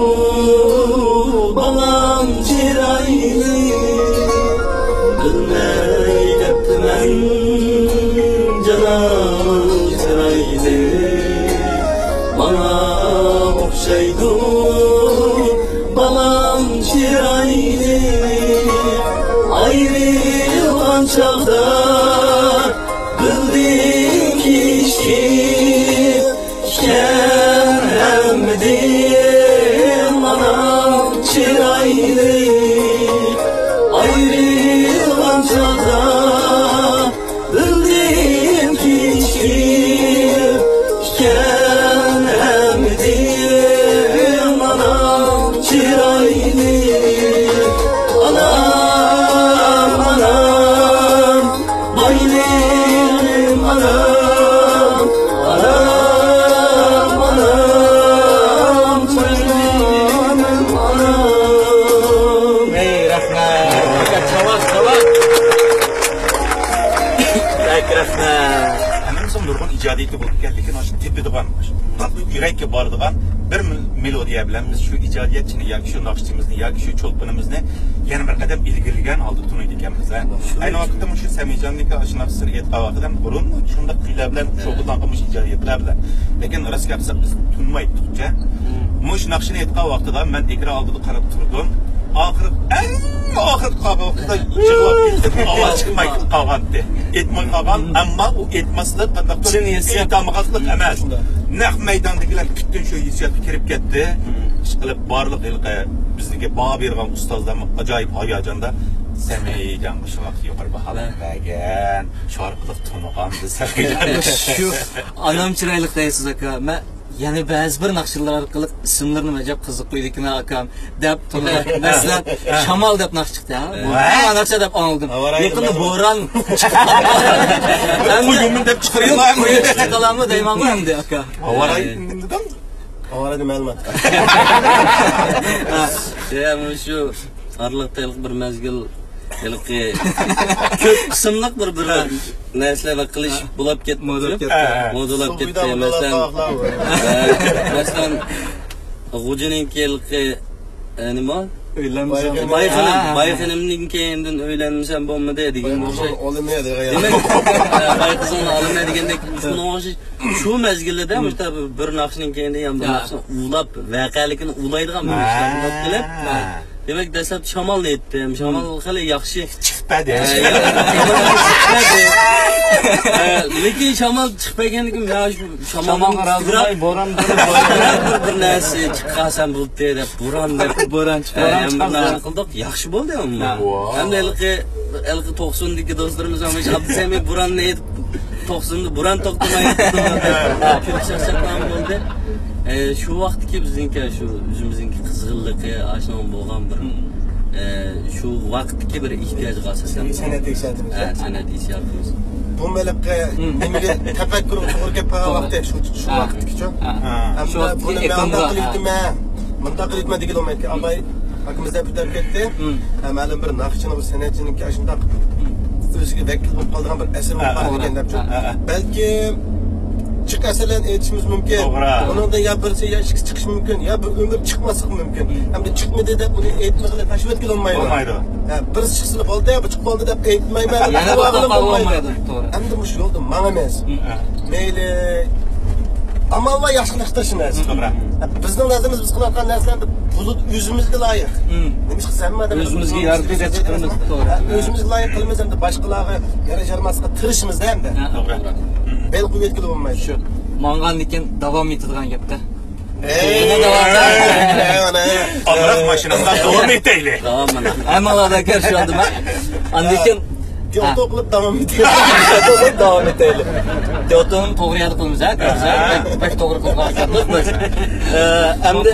بالام چىرايلىق. بىلمەي دەپتىمەن جانان چىرايلىق، ماڭا ئوخشايدۇ بالام چىرايلىق. ئايرىلغان چاغدا بىلدىم كېچىكىپ، ئىكەن ھەممىدىن ئانام چىرايلىق. ئايرىلغان چاغدا بىلدىم كېچىكىپ، ئىكەن ھەممىدىن ئانام چىرايلىق. ئانام، ئانام، بايلىقىم ئانام، ئانام، ئانام، بايلىقىم ئانام. ئەي، رەھمەت. چاۋاك، چاۋاك. بەك رەھمەت. ھەممىمىزنىڭ نۇرغۇن ئىجادىيىتى بولىدىكەن، لېكىن ئاشۇ تېپىدىغان، ئاشۇ يۈرەككە بارىدىغان بىر مېل-، مېلودىيە بىلەن بىز شۇ ئىجادىيەتچىنى ياكى شۇ ناخشىچىمىزنى ياكى شۇ چولپىنىمىزنى يەنە بىر قەدەم ئىلگىرىلىگەن ھالدا تونۇيدىكەنمىز. ئەينى ۋاقىتتا مۇشۇ سەمىجاننىڭكى ئاشۇ ناخشىسىنى ئېيتقان ۋاقتىدا بۇرۇن شۇنداق كۈيلەر بىلەن شۇغۇللانغان مۇشۇ ئىجادىيەتلەر بىلەن. لېكىن راست گەپ قىلساق بىز تونۇمايتتۇقچە. مۇشۇ ناخشىنى ئېيتقان ۋاقتىدا مەن ئېكران ئالدىدا قاراپ تۇردۇم. ئاخىرى، ئەڭ ئاخىرقى قالغان ۋاقىتتا يىغلاپ كەتتىم. ئاۋاز چىقماي قالغانتى. ئېيتماي قالغان، ئەمما ئۇ ئېيتماسلىق، قانداقتۇر چىن ھېسسىيات. ئېيتالمىغانلىق ئەمەس. نەق مەيداندىكىلەر پۈتۈن شۇ ھېسسىياتقا كىرىپ كەتتى. ئىشقىلىپ بارلىق ھېلىقى بىزدىكى باھا بېرىدىغان ئۇستازلارمۇ ئاجايىپ ھاياجاندا سەمىجانغا شۇ ۋاقىت يۇقىرى باھالار بەرگەن. شۇ ئارقىلىق تونۇغان بىز سەمىجاننى. شۇ ئانام چىرايلىق دەيسىز، ئاكا. مەن يەنە بەزى بىر ناخشىلار ئارقىلىق ئىسىملىرىنى ئەجەب قىزىق قويىدىكىن ئاكام دەپ تونۇغان. مەسىلەن، شامال دەپ ناخشا چىقتى، ھە؟ بۇ ھەممە ناخشا دەپ ئاڭلىدىم. يېقىندا بوران چىقىپ قالدى. قۇيۇننى دەپ چىقىرىڭلار. قۇيۇن چىقىپ قالامدۇ دەيمەنغۇ ئەمدى، ئاكا. ھاۋاراي دېدىڭ؟ ھاۋارايدا مەلۇمات. ھە، شۇ ئارىلىقتا ھېلىقى بىر مەزگىل، ھېلىقى كۆپ قىسىملىق بىر، بىر نەرسىلەرنى قىلىش بولاپ كەتتى. مودا بولاپ كەتتى. ھە، ھە. مودا بولاپ كەتتى. مەسىلەن، ھە، مەسىلەن، غوجىنىڭكى ھېلىقى، ئە، نېمە؟ ئۆيلەنمىسەم. باي خېنىم، ھە، ھە. باي خېنىمنىڭ كەينىدىن ئۆيلەنمىسەم بولمىدى دېگەن ئوخشاش. ئالىمى دېگەن. دېمەك، ھە، باي قىزىڭنى ئالىمى دېگەندەك شۇنىڭغا ئوخشاش. شۇ مەزگىلدە مۇشۇ بىر ناخشىنىڭ كەينىدىن يەنە بىر ناخشىنى ئۇۋىلاپ، ۋەقەلىكىنى ئۇۋىلايدىغان بىر ناخشىلارنى قىلىپ، دېمەك، دەسلەپ شامالنى ئېيتتىم. شامال خېلى ياخشى چىقىپ بەردى. ھە، لېكىن شامال چىقىپ بەرگەندىن كېيىن، يا، شۇ شامالنىڭ شامالغا رازى بولماي، بوران بىر، بىر نەرسە چىققانسەن بولدى دەپ، بوران دەپ. بوران چىقتى. ھە، ھەم بىر نەرسە قىلدۇق. ياخشى بولدى ئەمما. ھە. ھەم ھېلىقى، ھېلىقى توقسۇندىكى دوستلىرىمىز ھەم ئابدۇسەمىت بوراننى ئېيتىپ، توقسۇندا بوران توختىماي كۈلۈپ چاقچاقلارمۇ بولدى. ئە، شۇ ۋاقىتتىكى بىزنىڭكى شۇ ئۆزىمىزنىڭكى قىزىق يېقىنلىقى، ئاشۇنىڭ بولغان بىر، ئە، شۇ ۋاقىتتىكى بىر ئېھتىياجغا ئاساسەن. سەنئەت ھېسسىياتىمىز. ھە، سەنئەت ھېسسىياتىمىز. بۇ مەلىققە نېمىگە تەپەككۇر قىلىپ كەپ قالغان ۋاقتى شۇ، شۇ ۋاقىتتىكىچۇ. ھەمدە بۇنى مەن مۇنداق قىلىۋېتىمەن، مۇنداق قىلىۋېتىمەن دېگىلى بولمايدىكەن. ئاپاي ئاكىمىز دەپ ئۆتۈپ كەتتى. ھە، مەلۇم بىر ناخشىچىنىڭ، بىر سەنئەتچىنىڭكى ئاشۇنداق ئۆزىگە ۋەكىل بولۇپ قالىدىغان بىر ئەسەر بولۇپ قالىدىكەن دەپ. بەلكىم جىق ئەسەرلەرنى ئېيتىشىمىز مۇمكىن. توغرا. ئۇنىڭدىن يا بىرسى يا ئىككىسى چىقىشى مۇمكىن، يا بىر ئۆمۈر چىقماسلىقى مۇمكىن. ھەمدە چىقمىدى دەپ ئۇنى ئېيتمىغىلى، تاشلىۋەتكىلى بولمايدۇ. بولمايدۇ. ھە، بىرسى چىقسىلا بولدى، بۇ چىقىپ بولدى دەپ ئېيتمايمەن دەپ ئەۋەتكىلى بولمايدۇ. توغرا. ھەمدە مۇشۇ يولدا ماڭىمىز. مەيلى، ئامال بار ياخشى قىلىشتۇرۇشىمىز. توغرا. ھە، بىزنىڭ نەزىرىمىز، بىز قىلىۋاتقان نەرسىلەر بۇلۇت ئۆزىمىزگە لايىق. نېمىشقا دېسە ھەممە ئادەم ئۆزىمىزگە يارىدى دەپ چىقىرىمىز. توغرا. ھە، ئۆزىمىزگە لايىق قىلىمىز ھەمدە باشقىلارغا ياراشالماسلىققا تىرىشىمىز ھەمدە. توغرا. بەل قويۇۋەتكىلى بولمايدۇ. شۇ ماڭغاندىن كېيىن داۋام ئېتىدىغان گەپتە. ئەي، ئەي، ئامراق ماشىنامدا داۋام ئېتەيلى. ھەممىڭلاردا كەر شۇ ئادەم. ئاندىن كېيىن تىك توك قىلىپ داۋام ئېتەيلى. تىك توك قىلىپ داۋام ئېتەيلى. تىك توكنى توغرا يەردە قىلىمىز، ھە؟ كۆرىسىز، ھە؟ بەك توغرا قىلغان ئىكەنمىز بىز. ئە، ئەمدى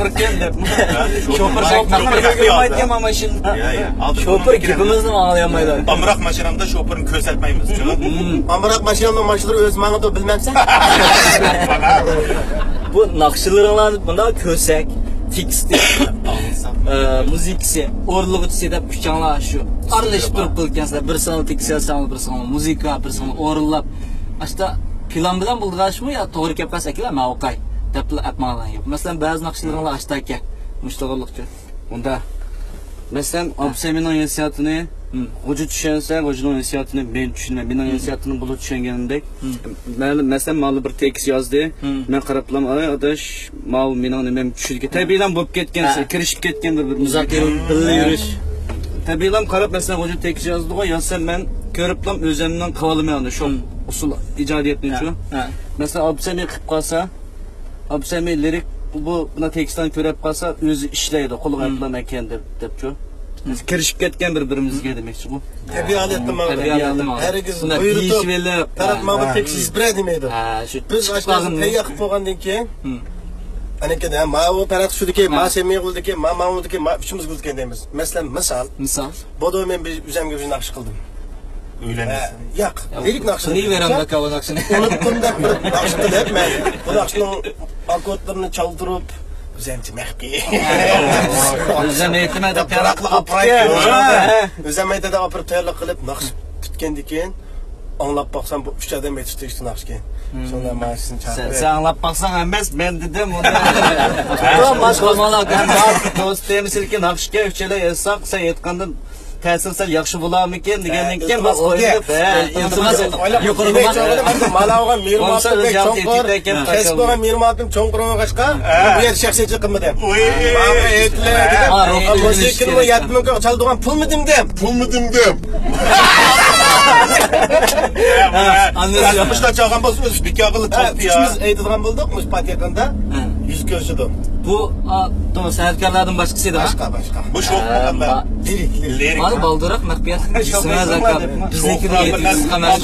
شوپۇر، شوپۇر، شوپۇر، شوپۇر گېپىمىزنى ئاڭلىيالمايدۇ. ئامراق ماشىنامدا شوپۇرنى كۆرسەتمەيمىز. ئامراق ماشىنامنىڭ ماشىنىلىرى ئۆزى ماڭىدۇ، بىلمەمسەن؟ بۇ ناخشىلىرىڭلار مۇنداق كۆسەك، تېكىستى، ئە، مۇزىكىسى، ئورۇنلىغۇچىسى دەپ ئۈچەڭلار شۇ ئارىلىشىپ تۇرۇپ قىلىدىكەنسىلەر. بىرسىڭلار تېكىست يازساڭلار، بىرسىڭلار مۇزىكا، بىرسىڭلار ئورۇنلاپ. ئاشتا پىلان بىلەن بولىدىغان ئىشمۇ يا توغرا كەپ قالسا ئەكىلە، مەن ئوقاي دەپلا ئەپ ماڭىدىغان گەپ. مەسىلەن، بەزى ناخشىلىرىڭلار ئاشتا ئىكەن. مۇشۇ توغرىلىقچۇ. ئۇندا، مەسىلەن، ئابسەمىنىڭ ھېسسىياتىنى خوجا چۈشەنسە، خوجىنىڭ ھېسسىياتىنى مەن چۈشىنىمەن. مېنىڭ ھېسسىياتىمنى بۇلۇت چۈشەنگەندەك. مەن، مەسىلەن، ماڭا بىر تېكىست يازدى. مەن قاراپلا، ئاي ئاداش، ماۋۇ مېنىڭ نېمەم چۈشىدىكەن. تەبىئىيلا بولۇپ كەتكەن، كىرىشىپ كەتكەن بىر بىرىمىزگە. بىللە يۈرۈش. تەبىئىيلا قاراپ، مەسىلەن، خوجا تېكىست يازدىغۇ، يازسام مەن كۆرۈپلا ئۆزۈمنىڭ قىلالمايمەن شۇ ئۇسسۇل ئىجادىيەتنىچۇ. مەسىلەن، ئابسەمى قىلىپ قالسا، ئابسەمى لىرىك بۇ، بۇ، بۇنى تېكىستلارنى كۆرۈپ قالسا، ئۆزى ئىشلەيدۇ، قولىغا ئېلىپلا ئەكەن دەپ، دەپچۇ. كىرىشىپ كەتكەن بىر بىرىمىزگە دېمەكچى بۇ. تەبىئىي ھالەتتە ماڭىدۇ. تەبىئىي ھالەتتە ماڭىدۇ. ھەرگىز بۇنداق بۇيرۇتۇپ، دېيىشىۋېلىپ، پەرھات ماڭا بىر تېكىست يېزىپ بېرە دېمەيدۇ. بىز ئاشۇ نەرسىنى تەييار قىلىپ بولغاندىن كېيىن، ئەنىكىدە، ماۋۇ پەرھات شۇدىكى، ما سەمىي بولدىكى، ما ماڭا بولدىكى، ما ئۈچىمىز بولدىكەن دەيمىز. مەسىلەن، مىسال. مىسال. بودۇ مەن بىر ئۆزۈمگە بىر ناخشا قىلدىم. ئۆيلەنمىسە. ياق، لىرىك ناخشا. قىلىۋېرەم داكا ئۇ ناخشىنى. ئۇنۇتتۇم دەپ بىر ناخشا قىلىپ، مەن بۇ ناخشىنىڭ ئاككوردلىرىنى چالدۇرۇپ، ئۆزەمچە مەخپىي. ئۆزەم ئېيتىمەن دەپ بىراقلىق ئاپىراي. ئۆزەم ئېيتىدە ئاپىرىپ تەييارلىق قىلىپ، ناخشا پۈتكەندىن كېيىن ئاڭلاپ باقسام، بۇ ئۈچ ئادەم ئېيتىشتى ئىشتە ناخشىكەن. شۇڭا مانا سىزنى چاقىردىم. سەن ئاڭلاپ باقساڭ ئەمەس، مەن دېدىم ئۇنى. باشقا مانا دوست تېمىسىدىكى ناخشىكەن، ئۈچەيلەن ئېيتساق، سەن ئېيتقاندىن تەسىر سەل ياخشى بولارمىكىن دېگەندىن كېيىن، ماس قويدۇم دەپ، ئىلتىماس، يۇقىرى ئىلتىماس. مالاۋغا مېھرىبانلىقىم بەك چوڭقۇر. كەسپىڭ مېھرىبانلىقىم چوڭقۇر بولغاچقا، بۇ يەردە شەخسىيەتچىلىك قىلمىدىم. مۇزىكىنىمۇ يەتتە مىڭ كوي چالدۇرغان پۇلمۇ دېمىدىم. پۇلمۇ دېمىدىم. مۇشۇنداق چالغان بولسا، ئۆزى بىكار قىلىپ چالدى يا. ئۈچىمىز ئېيتىدىغان بولدۇق، مۇشۇ پات يېقىندا يۈز كۆرۈشىدۇ. بۇ، ئا، توغرا، سەنئەتكارلاردىن باشقىسى ئىدى، ھە؟ باشقا، باشقا. بۇ شوق ئە، بولغاندا. لىرىك، لىرىك. مانا بالدۇرراق مەخپىيەت. ئىسمىڭىز ئاكا. بىزنىڭكى قىسقا ئەمەس.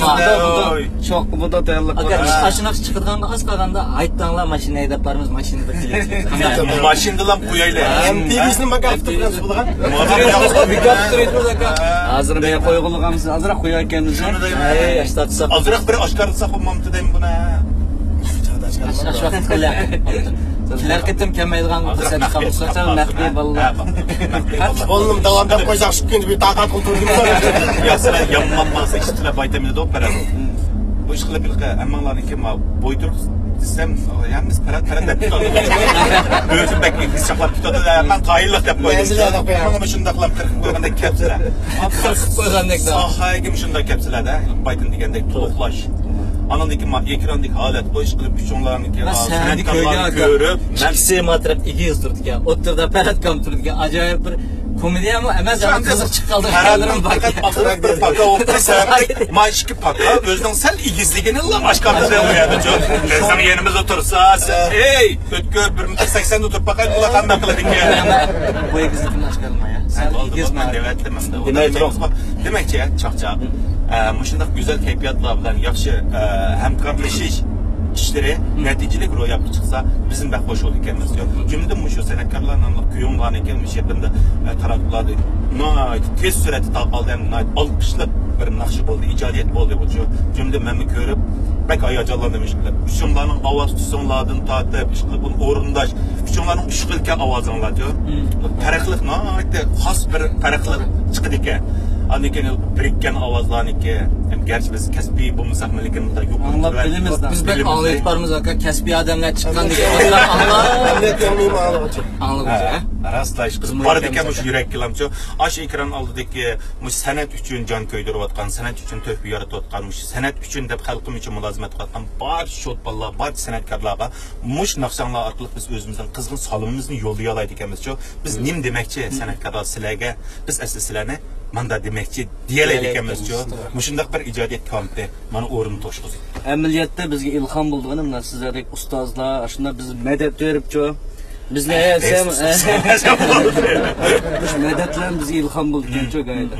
شوق بۇدا تەييارلىق. ئاكا، ئاشۇ ناخشا چىقىدىغانغا ئاز قالغاندا، ھايتاڭلار ماشىنا ھەيدەپ بارىمىز، ماشىنىدا كېلىمىز. ماشىنىدىلا قويايلى. تىۋىسىنى ماكان تۇتۇپ بولغان. ھازىر مەن قويغۇلىغانمىز، ئازراق قوياركەنمىز. ئازراق بىر ئاشكارىلىساق بولمامتۇ دەيمەن بۇنى. ئاشۇ ۋاقىت كېلەر. كېلەر قېتىم كەلمەيدىغان پۇرسەت چىققان بولسا، مەخپىي بالىلار. بولدىم، داۋام دەپ قويساق، شۇ كۈنى بىر تاقەت قىلىپ تۇردۇم. يا، سىلەر يامان ماڭسا، ئىشچىلەر بايتىمىز دوپ بەرەم. بۇ ئىش قىلىپ ھېلىقى ھەممىڭلارنىڭكى ما بوي تۇرۇق دېسەم، يا بىز پەرەت، پەرەت دەپ تۇتىدۇ. ئۆزۈم بەك ئېگىز چاقلاپ تۇتىدۇ. مەن قايىللىق دەپ قويدۇم. ماڭىمۇ شۇنداقلا قىرقىپ قويغاندەك كەپسىلە. قىرقىپ قويغاندەك. ساھەگىمۇ شۇنداق كەپسىلەدە. بايتىن دېگەندەك تولۇقلاش. ئانىڭدىن كېيىن ما ئېكراندىكى ھالەت، بۇ ئىش قىلىپ ئۈچۈڭلارنىڭكى سەنئەتكارلارنى كۆرۈپ، مەن ئىككىسى ما تەرەپ ئېگىز تۇرىدىكەن. ئوتتۇرىدا پەرەت كام تۇرىدىكەن. ئاجايىپ بىر كومېدىيەمۇ ئەمەس، ئەمما قىزىق چىقىپ قالدى. پەقەت ئاخىرىدا بىر پاكا بولۇپ قالسا، ما ئىككى پاكا ئۆزىنىڭ سەل ئېگىزلىكىنىلا ئاشكارىلىدى ئۇ يەردە. بىزنىڭ يېنىمىزدا تۇرسا، سەن، ئەي، ئۆتكۈر، بىر مېتىر سەكسەندە تۇرۇپ باقاي، بۇلار قانداق قىلىدىكەن. بۇ ئېگىزلىكىنى ئاشكارىلىماي، يا. سەل ئېگىز. دېمەكچى، چاقچاق، ئە، مۇشۇنداق گۈزەل كەيپىياتلار بىلەن ياخشى، ئە، ھەمكارلىشىش ئىشلىرى نەتىجىلىك روياپقا چىقسا، بىزمۇ بەك خوش بولىدىكەنمىز. جۈملىدىن مۇشۇ سەنئەتكارلار ناملىق كۆيۈڭ باركەن، مۇشۇ يېقىندا، ئە، تاراتقۇلاردا ناھايىتى تېز سۈرئەتتە تارقالدى ھەم ناھايىتى ئالقىشلىق بىر ناخشا بولدى، ئىجادىيەت بولدى بۇ. جۈملىدىن مەنمۇ كۆرۈپ، بەك ھاياجانلاندىم ئىشقىلىپ. ئۈچۈڭلارنىڭ ئاۋاز تۈسۈڭلاردىن تارتىپ، ئىشقىلىپ ئۇنى ئورۇنداش، ئۈچۈڭلارنىڭ ئۈچ خىلكەن ئاۋازىڭلار. پەرقلىق، ناھايىتى خاس بىر پەرقلىق چىقىدىكەن. ئاندىن كېيىن بىرىككەن ئاۋازلارنىڭكى، ھەم گەرچە بىز كەسپىي بولمىساقمۇ، لېكىن مۇنداق يۇقىرى ئاڭلاپ بىلىمىز. بىز بەك ئاڭلاپ بارىمىز، ئاكا، كەسپىي ئادەملەر چىققان دېگەن ئويلار ئاڭلاپ. ئەمدى ئاڭلىغۇچى. ئاڭلىغۇچى، ھە؟ ھە؟ راستلا، ئىشقىلىپ بارىدىكەن مۇشۇ يۈرەككىلامچۇ. ئاشۇ ئېكران ئالدىدىكى مۇشۇ سەنئەت ئۈچۈن جان كۆيدۈرۈۋاتقان، سەنئەت ئۈچۈن تۆھپە يارىتىۋاتقان، مۇشۇ سەنئەت ئۈچۈن دەپ خەلقىم ئۈچۈن مۇلازىمەت قىلىۋاتقان بارچە چولپانلار، بارچە سەنئەتكارلارغا مۇشۇ ناخشاڭلار ئارقىلىق بىز ئۆزىمىزنىڭ قىزغىن سالىمىمىزنى يوللىيالايدىكەنمىزچۇ. بىز نېمە دېمەكچى، سەنئەتكارلار، سىلەرگە بىز ئەسلى سىلەرنى ماندا دېمەكچى دېيەلەيدىكەنمىزچۇ. مۇشۇنداق بىر ئىجادىيەت كامىتى مانا ئورۇن توشقۇزدى. ئەمەلىيەتتە بىزگە ئىلھام بولىدىغىنى مانا سىزلەردەك ئۇستازلار، ئاشۇنداق بىز مەدەت بېرىپچۇ. بىزنى ئەي، سەن، مۇشۇ مەدەتلەر بىزگە ئىلھام بولىدىكەنچۇ، گايىدا.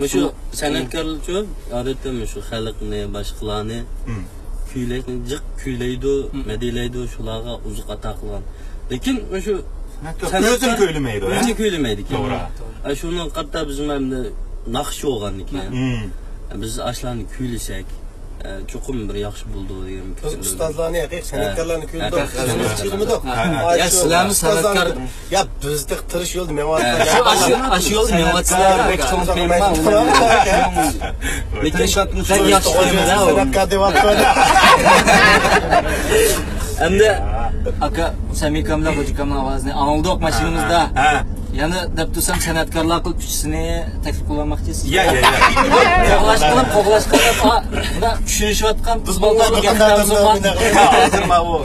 مۇشۇ سەنئەتكارلارچۇ، ئادەتتە مۇشۇ خەلقنى، باشقىلارنى كۈيلەشنى جىق كۈيلەيدۇ، مەدھىيەلەيدۇ، شۇلارغا ئوزۇق ئاتا قىلغان. لېكىن مۇشۇ سەنئەتكار ئۆزىنى كۈيلىمەيدۇ، ئۆزىنى كۈيلىمەيدىكەن. توغرا. ئە، شۇنىڭغا قارىتا بىزنىڭ ئەمدى ناخشىچى بولغاندىكىن، بىز ئاشۇلارنى كۈيلىسەك، ئە، چوقۇم بىر ياخشى بولىدۇ دېگەن پىكىردىمەن. بىز ئۇستازلارنى، ھەقىقىي سەنئەتكارلارنى كۈيلىدۇق. ھە. ئۆزىمىز كۈيلىمىدۇق. ھە. يا، سىلەرمۇ سەنئەتكار. يا، بىز تېخى تىرىش يولدا مېڭىۋاتىمىز. شۇ، ئاشۇ، ئاشۇ يولدا مېڭىۋاتىسىلەر. بەك چوڭ تېما. لېكىن بەك ياخشى تېما. سەنئەتكار دەۋاتىدۇ. ئەمدى ئاكا، سەمىكام بىلەن غوجىكامنىڭ ئاۋازىنى ئاڭلىدۇق ماشىنىمىزدا. ھە. يەنە دەپ تۇرسام، سەنئەتكارلار قىلىپ ئۈچىسىنى تەكلىپ قىلالماقچى سىزگە. يا، يا، يا. قوغلاش قىلىپ، قوغلاش قىلىپ، ھا، مۇنداق چۈشىنىشىۋاتقان قىز بالىلارنىڭ گەپلىرىمىز بار. ھازىر ماۋۇ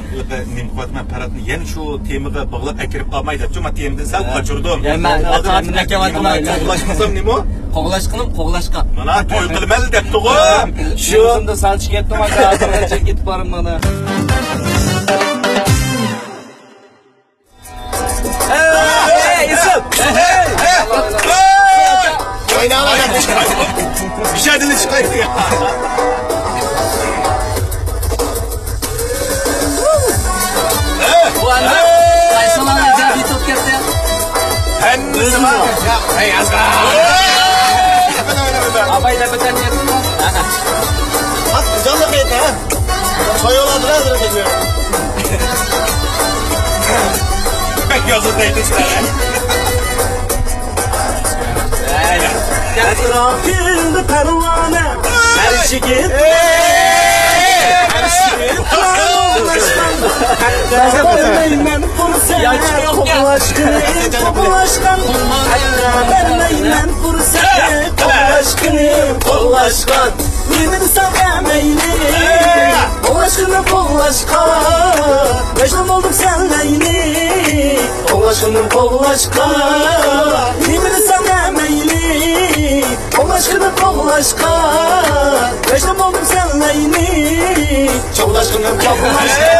نېمە قىلىۋاتىمەن، پەرھاتنى يەنە شۇ تېمىغا باغلاپ ئەكىرىپ قالماي دەپچۇ، ما تېمىدىن سەل قاچۇردۇم. يا، مەن قوغلاش قىلسام نېمە؟ قوغلاش قىلىپ، قوغلاشقا. مانا توي قىلىمەن دەپتىغۇ. شۇ. سەل چىقىپ كەتتىم، ھازىر چېكىپ كېتىپ بارىمەن مانا. بۇ ئەمدى قايسىڭلارنى ئىجادىي تۇتۇپ كەتتى؟ ھەممىسى بار. يا، ھەي، ئازغا. ئاپاي دەپ ئۆتەلمەيسىزمۇ؟ ھە. ھە، جانلىق ئېيت، ھە. بەك يازغۇ دەيدۇ سىلەر. ئەتراپىمدا پەرۋانە، ھەر يىگىت، ھەر يىگىت قوغلاشقان. ھەتتا بەرمەيمەن پۇرسەت قوغلاشقىنى، قوغلاشقان. ھەتتا بەرمەيمەن پۇرسەت قوغلاشقىنى، قوغلاشقان. نېمە دېسەڭ دە مەيلى، قوغلاشقىنىم قوغلاشقا، مەجنۇن بولدۇم سەن مەيلى، قوغلاشقىنىم قوغلاشقا. نېمە دېسەڭ دە مەيلى، قوغلاشقىنىم قوغلاشقا، مەجنۇن بولدۇم سەن مەيلى، قوغلاشقىنىم قوغلاشقا.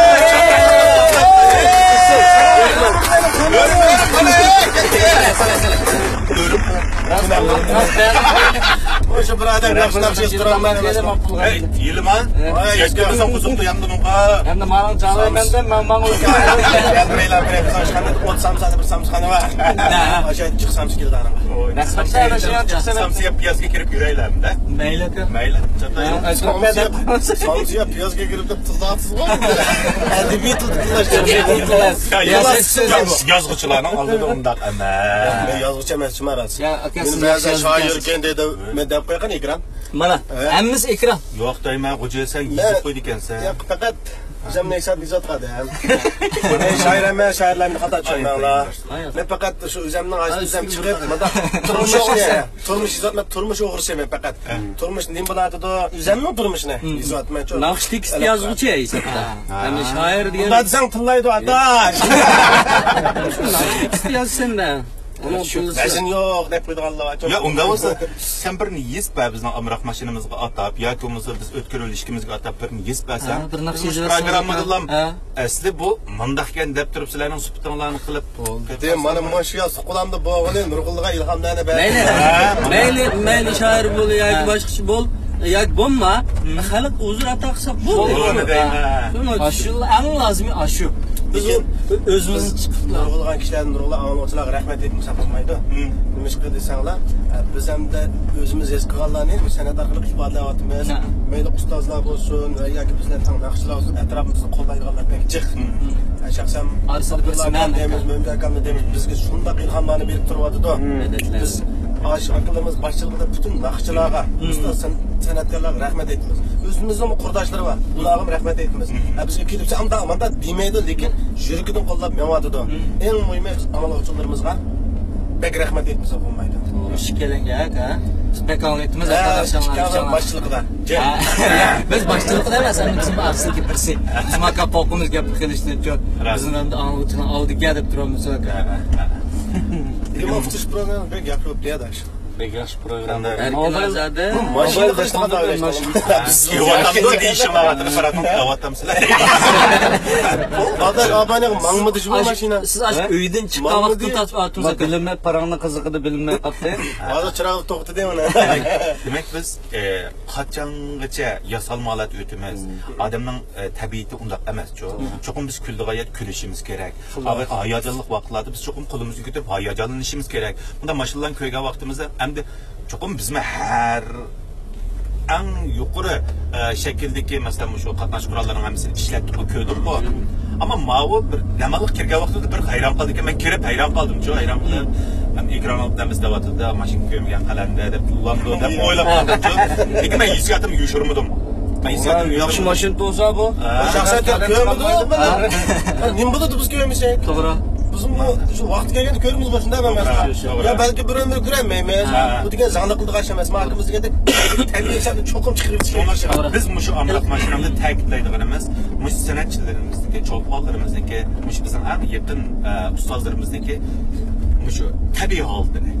شۇ بىر ئادەم ياخشى ناخشا يېزىپ تۇرالمايدۇ. ھەي، يېلىما. يەتكۈزمىسەڭ قوزۇقتا يانغىنىڭغا. ئەمدى ماڭا چاغلايمەن دەپ مەن ماڭا. بىرەيلەن، بىرەيلەن، ئوت سامسا، بىر سامسىخانا بار. ئاشۇ جىق سامسا كېلىدۇ ئانىڭغا. سامسا يەپ پىيازغا كىرىپ يۈرەيلەمدە. مەيلى ئاكا. مەيلى. سامسا يەپ پىيازغا كىرىپ دەپ تىللاۋاتىسىزغۇ. ئەدەبىي تىلدا تىللاش كېرەك. يازغۇچىلارنىڭ ئالدىدا ئۇنداق ئەمەس. مەن يازغۇچى ئەمەس، شۇما راست. يا، ئاكا، مېنى سىز بەزىدە ياخشى شائىركەن دەيدۇ، مەن دەپ قويغان ئېكران. مانا، ھەممىسى ئېكران. يوق دەيمەن، غوجا، سەن يېزىپ قويىدىكەنسەن. ياق، پەقەت ئۆزۈمنى ھېساب يېزىۋاتقان ئادەم. مەن شائىر ئەمەس، شائىرلارنى خاتا چۈشەنمەڭلار. مەن پەقەت شۇ ئۆزۈمنىڭ ئايسىزدەم چىقىپ، مۇنداق تۇرمۇش ئوغرىسى، تۇرمۇش يېزىۋاتىمەن، تۇرمۇش ئوغرىسى مەن پەقەت. تۇرمۇش نېمە بولاتىدۇ؟ ئۆزۈمنىڭ تۇرمۇشىنى يېزىۋاتىمەن. ناخشا تېكىست يازغۇچى ھېسابتا. ھەمدە شائىر دېگەن. ئۇنداق دېسەڭ تىللايدۇ، ئاداش. ناخشا تېكىست يازىسەن-دە. ئۇنىڭ شۇ پۇلى ۋەزن يوق دەپ قويىدىغانلار بار. يا، ئۇنداق بولسا، سەن بىرنى يېزىپ بەر، بىزنىڭ ئامراق ماشىنىمىزغا ئاتاپ ياكى بولمىسا بىز ئۆتكۈرۈۋېلىشكىمىزگە ئاتاپ بىرنى يېزىپ بەرسەڭ، ھە، بىر ناخشا بىز يېزىپ بېرسەڭ، پروگراممىدىلا، ھە. ئەسلى بۇ مۇنداقكەن دەپ تۇرۇپ سىلەرنىڭ سۈپىتىڭلارنى قىلىپ. دېدى، مانا مۇشۇ يا سوقۇلامدا بولغىنى نۇرغۇنلىغان ئىلھاملارنى بەردى. مەيلى، مەيلى، مەيلى شائىر بول ياكى باشقىچە بول. ياكى بولما، خەلق ئۇزۇر ئاتا قىلسا بولدى. بولدى دەيمەن. شۇنىڭ ئۈچۈن. ئاشۇ، ئەڭ لازىمى ئاشۇ. بىز لېكىن ئۆزىمىزنى چىقىپ نۇرغۇنلىغان كىشىلەردىن نۇرغۇنلىغان ئاڭلىغۇچىلارغا رەھمەت ئېيتمىساق بولمايدۇ. نېمىشقا دېسەڭلار، بىز ھەمدە ئۆزىمىز ھېس قىلغانلارنى سەنئەت ئارقىلىق ئىپادىلەۋاتىمىز. مەيلى ئۇستازلار بولسۇن ۋە ياكى بىزنى تەڭ ناخشىچىلار بولسۇن، ئەتراپىمىزنى قوللايدىغانلار بەك جىق. شەخسەن ئابدۇللا ئاكام دەيمىز، مۆمىن ئاكامنى دەيمىز، بىزگە شۇنداق ئىلھاملارنى بېرىپ تۇرۇۋاتىدۇ. بىز ئاشۇ ئاكىلىرىمىز باشچىلىقىدا پۈتۈن ناخشىچىلارغا، ئۇستاز سەن-، سەنئەتكارلارغا رەھمەت ئېيتىمىز. ئۆزىمىزنىڭمۇ قۇرداشلىرى بار. ئۇلارغىمۇ رەھمەت ئېيتىمىز. ھە، بىزگە كېلىپسە ئانداق مانداق دېمەيدۇ، لېكىن يۈرىكىدىن قوللاپ مېڭىۋاتىدۇ. ئەڭ مۇھىمى ئاڭلىغۇچىلىرىمىزغا بەك رەھمەت ئېيتمىسا بولمايدۇ. ئىككىيلەنگە، ھە؟ بىز بەك ئاڭلايتتىمىز، ھە، ئاكا، ئىككى ئاڭلايتتىمىز. باشچىلىقىدا. ھە. بىز باشچىلىقىدا ئەمەس، ئەمما بىزنىڭ ئارىسىدىكى بىرسى. بىزنىڭ ئاكا پوقىمىز گەپكە قېلىشتىن چوڭ. بىزنىڭ ئەمدى ئاڭلىغۇچىنىڭ ئالدىدىكى دەپ تۇرامىز، ئاكا. ھە، ھە، ھە. دېموكراتىك پروگرامما بەك ياخشى بوپتۇ يا، داش. بەك ياخشى پروگرامما. ئەركىن ئازادە. ماشىنىدا قاچان ئوينايسىز؟ بىز كېلىۋاتامدۇ دېيىشىڭلار، ئاپپاراتنى تاۋاتامسىلەر. ئاداش، ئابانىغا ماڭمىدى شۇ ماشىنا. سىز ئاشۇ ئۆيدىن چىققان ۋاقىتتىن تارتىپ ئاتىمىز ئاكا. بىلىمەي، پاراڭنىڭ قىزىقىدا بىلىنمەي قاپتۇ. ھازىر چىراغ توختىدى مانا. دېمەك، بىز، ئە، قاچانغىچە ياسالما ھالەتتە ئۆتىمىز؟ ئادەمنىڭ، ئە، تەبىئىتى ئۇنداق ئەمەسچۇ. چوقۇم بىز كۈلىدىغان يەردە كۈلۈشىمىز كېرەك. ھاياجانلىق ۋاقىتلاردا بىز چوقۇم قولىمىزنى كۆتۈرۈپ ھاياجانلىنىشىمىز كېرەك. بۇنداق ماشىنىلارنى كۆرگەن ۋاقتىمىزدا ئەمدى چوقۇم بىزمۇ ھەر ئەڭ يۇقىرى، ئە، شەكىلدىكى، مەسىلەن، مۇشۇ قاتناش قوراللىرىنىڭ ھەممىسىنى ئىشلەتتۇق، كۆردۇققۇ. ئەمما ماۋۇ بىر نەمانلىق كىرگەن ۋاقتىدا بىر ھەيران قالدىكەن. مەن كىرىپ ھەيران قالدىمچۇ، ھەيران قېلىپ. ھەم ئېكران ئالدىدا ھەممىسى دەۋاتىدۇ، ماشىنا كۆرمىگەن قەلەندە دەپ ئۇلامدۇ دەپ ئويلاپ قالدىمچۇ. لېكىن مەن ھېسسىياتىمنى يوشۇرمىدىم. ياخشى ماشىنا بولسا بۇ. شەخسەن كۆرمىدى ئۇ. نېمە بولىدۇ بىز كۆرمىسەك؟ توغرا. بىزمۇ شۇ ۋاقتى كەلگەندە كۆرىمىز بۇ، شۇنداقمۇ ئەمەسمۇ؟ توغرا. يا بەلكى بىر ئۆمۈر كۆرەلمەيمىز. بۇ دېگەن زاڭلىق قىلىدىغان ئىش ئەمەس. مانا ئاكىمىز دېگەندەك تەبىئىي ئىشلارنى چوقۇم چىقىرىپ چىقىرىش كېرەك. بىز مۇشۇ ئامراق ماشىنامدا تەكىتلەيدىغىنىمىز، مۇشۇ سەنئەتچىلىرىمىزنىڭكى، چولپانلىرىمىزنىڭكى، مۇشۇ بىزنىڭ ئەڭ يېقىن، ئە، ئۇستازلىرىمىزنىڭكى مۇشۇ تەبىئىي ھالىتىنى،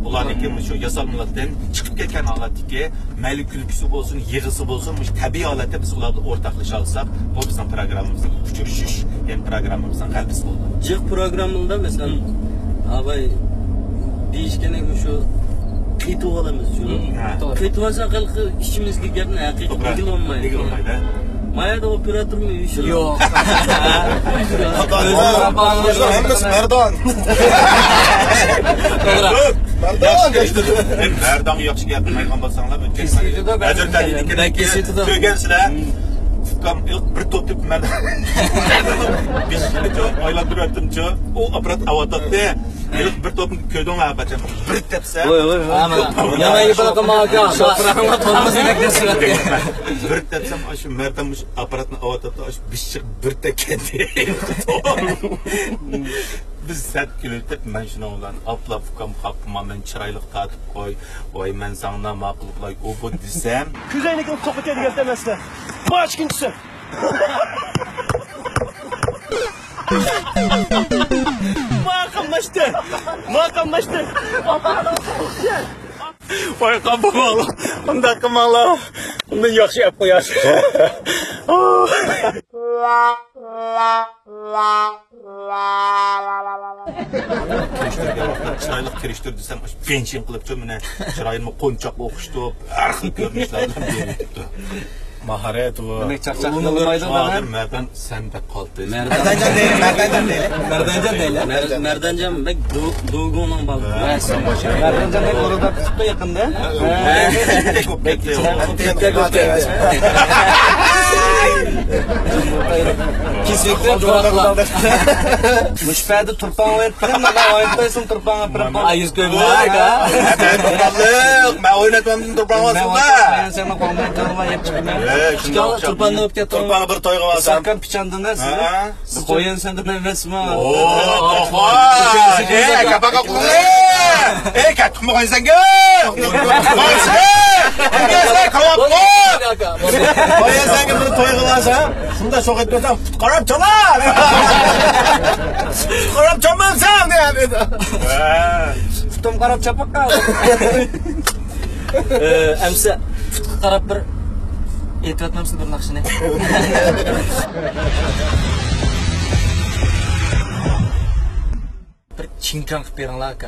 ئۇلارنىڭكى مۇشۇ ياسالمىلىقتىن چىقىپ كەتكەن ھالەتتىكى مەيلى كۈلكىسى بولسۇن، يىغىسى بولسۇن، مۇشۇ تەبىئىي ھالەتتە بىز ئۇلار بىلەن ئورتاقلىشالىساق، بۇ بىزنىڭ پروگراممىمىزنىڭ ئۇچرىشىش، يەنى پروگراممىمىزنىڭ غەلىبىسى بولىدۇ. جىق پروگراممىدا، مەسىلەن، ئاباي دېيىشكىنى مۇشۇ قېتىۋالىمىز شۇ. قېتىۋالساق ھېلىقى ئىچىمىزدىكى گەپنى ھەقىقىي دېگىلى بولمايدۇ. دېگىلى بولمايدۇ. ما يەردە ئوپېراتورمۇ يوق. ھەممىسى مەردان. توغرا. مەردان. مەردانغا ياخشى گەپ قىلمايدىغان بولساڭلار، ئۆتكەن كېسىۋېتىدۇ، بەزى بەزى كېسىۋېتىدۇ. كۆرگەنسىلەر. ئۇكام، بىر توپ دەپ مەردان. بىز ئايلاندۇرۇۋەتتىمچۇ. ئۇ ئاپپارات ئاۋاتاتتى. بىر توپنى كۆردۈڭلار قاچان؟ بىر تەپسە. ۋوي، ۋوي، ۋوي. يامان يېپىلىقى ماكا. بىر تەپسەم، ئاشۇ مەردان مۇشۇ ئاپپاراتنى ئاۋاتاتتى، ئاشۇ بېشىغا بىر تەگكەنتى. بىز سەت كۈلۈۋېتىپ، مەن شۇنىڭ بىلەن، ئاپلا ئۇكام، خاپا بولما، مەن چىرايلىق تارتىپ قوي، ۋاي، مەن ساڭا ماقۇل بولاي، ئۇ بۇ دېسەم. كۆزەينىكىڭ توقۇتە دېگەن ئەمەسلەر. باش ئىككىنچىسى. ماقاملاشتى. ماقاملاشتى. ۋاي، قاپا بول. ئۇنداق قىلماڭلار. ئۇندىن ياخشى ئەپ قويار. كىرىشتۈرگەن ۋاقىتتا چىرايلىق كىرىشتۈر دېسەم، ئاشۇ بېنشىن قىلىپچۇ، مانا چىرايىمنى قونچاققا ئوخشىتىپ، ھەر خىل كۆرۈنۈشلەر بىلەن بېرىۋېتىپتۇ. ماھارەت بۇ. دېمەك، چاقچاق قىلمايدۇ. ھازىر مەردان سەن بەك قالتىس. مەردانجان دەيلى، مەردانجان دەيلى. مەردانجان دەيلى. مەردانجان بەك دو-، دوگۇڭنىڭ بالىسى. مەردانجان بەك ئوردا تۇتۇپتۇ يېقىندا. كېسىكتە جوراقلار. مۇشۇ پەدە تۇرپان ئوينايسەن، تۇرپانغا بىر. ئاي، يۈز كۆرمەي. مەن ئويناتمامدىم تۇرپانغا. سەن قولۇڭدىن تۇرپان يەپ چىقىمەن. تۇرپاننى ئويناپ كەتتىڭ. تۇرپانغا بىر تويغا بارسام. پىچاندىڭىز. قويۇن سەندە ئەمەسمۇ؟ ئەي، كاپاقا قويۇن. ئەي، كەتتىڭمۇ قويۇن سەنگە؟ قويۇن سەنگە بىر تويغا بارسا، شۇنداق شوق ئېتىپ كەتسەم، پۇت قاراپ چالا. پۇت قاراپ چالمامسەن دېدى. پۇتۇم قاراپ چاپاققا. ئەمسە پۇتقا قاراپ بىر ئېيتىۋەتمەمسىز بىر ناخشىنى؟ بىر چىڭكاڭ قىلىپ بېرىڭلار، ئاكا.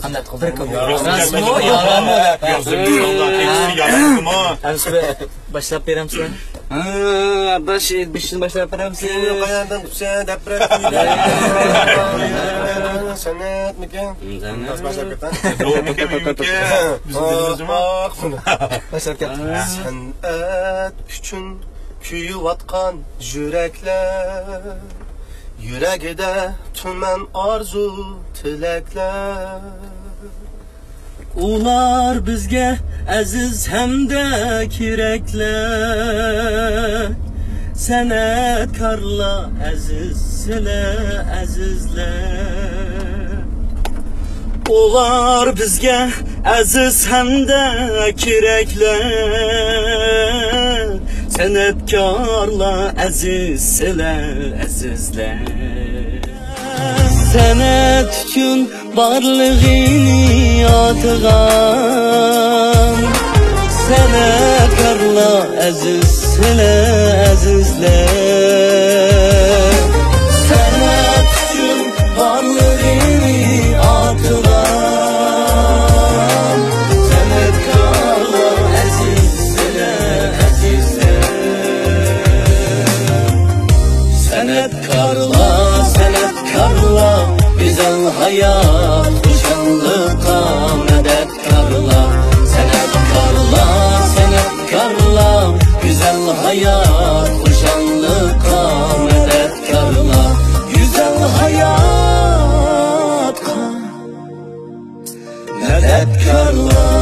قانداق قىلدىڭ؟ راستمۇ؟ يالغانمۇ دەپ. ياقسىز، يالغان، يالغانمۇ؟ ئەمىسە باشلاپ بېرەمسىلەر؟ ھە، ئاداش، بىشنى باشلاپ بېرەمسىلەر؟ قايەردىن تۇتسا دەپ بېرەتتى. سەنئەتمىكىن؟ سەنئەت. باشلاپ كەتتىڭ. بىزنىڭ باشلاپ كەتتىڭ. سەنئەت ئۈچۈن كۆيۈۋاتقان يۈرەكلەر، يۈرەكلىرىدە تۈمەن ئارزۇ تىلەكلەر. ئۇلار بىزگە ئەزىز ھەمدە كېرەكلەر، سەنئەتكارلار ئەزىز، سىلەر ئەزىزلەر. ئۇلار بىزگە ئەزىز ھەمدە كېرەكلەر، سەنئەتكارلار ئەزىز، سىلەر ئەزىزلەر. سەنئەت ئۈچۈن بارلىقىنى ئاتىغان، سەنئەتكارلار ئەزىز، سىلەر ئەزىزلەر. سەنئەت ئۈچۈن بارلىقىنى ئاتىغان، سەنئەتكارلار ئەزىز، سىلەر ئەزىزلەر. سەنئەتكارلار، سەنئەتكارلار، گۈزەل ھايات، خۇشاللىققا مەدەتكارلار. سەنئەتكارلار، سەنئەتكارلار، گۈزەل ھايات، خۇشاللىققا مەدەتكارلار. گۈزەل ھاياتقا مەدەتكارلار.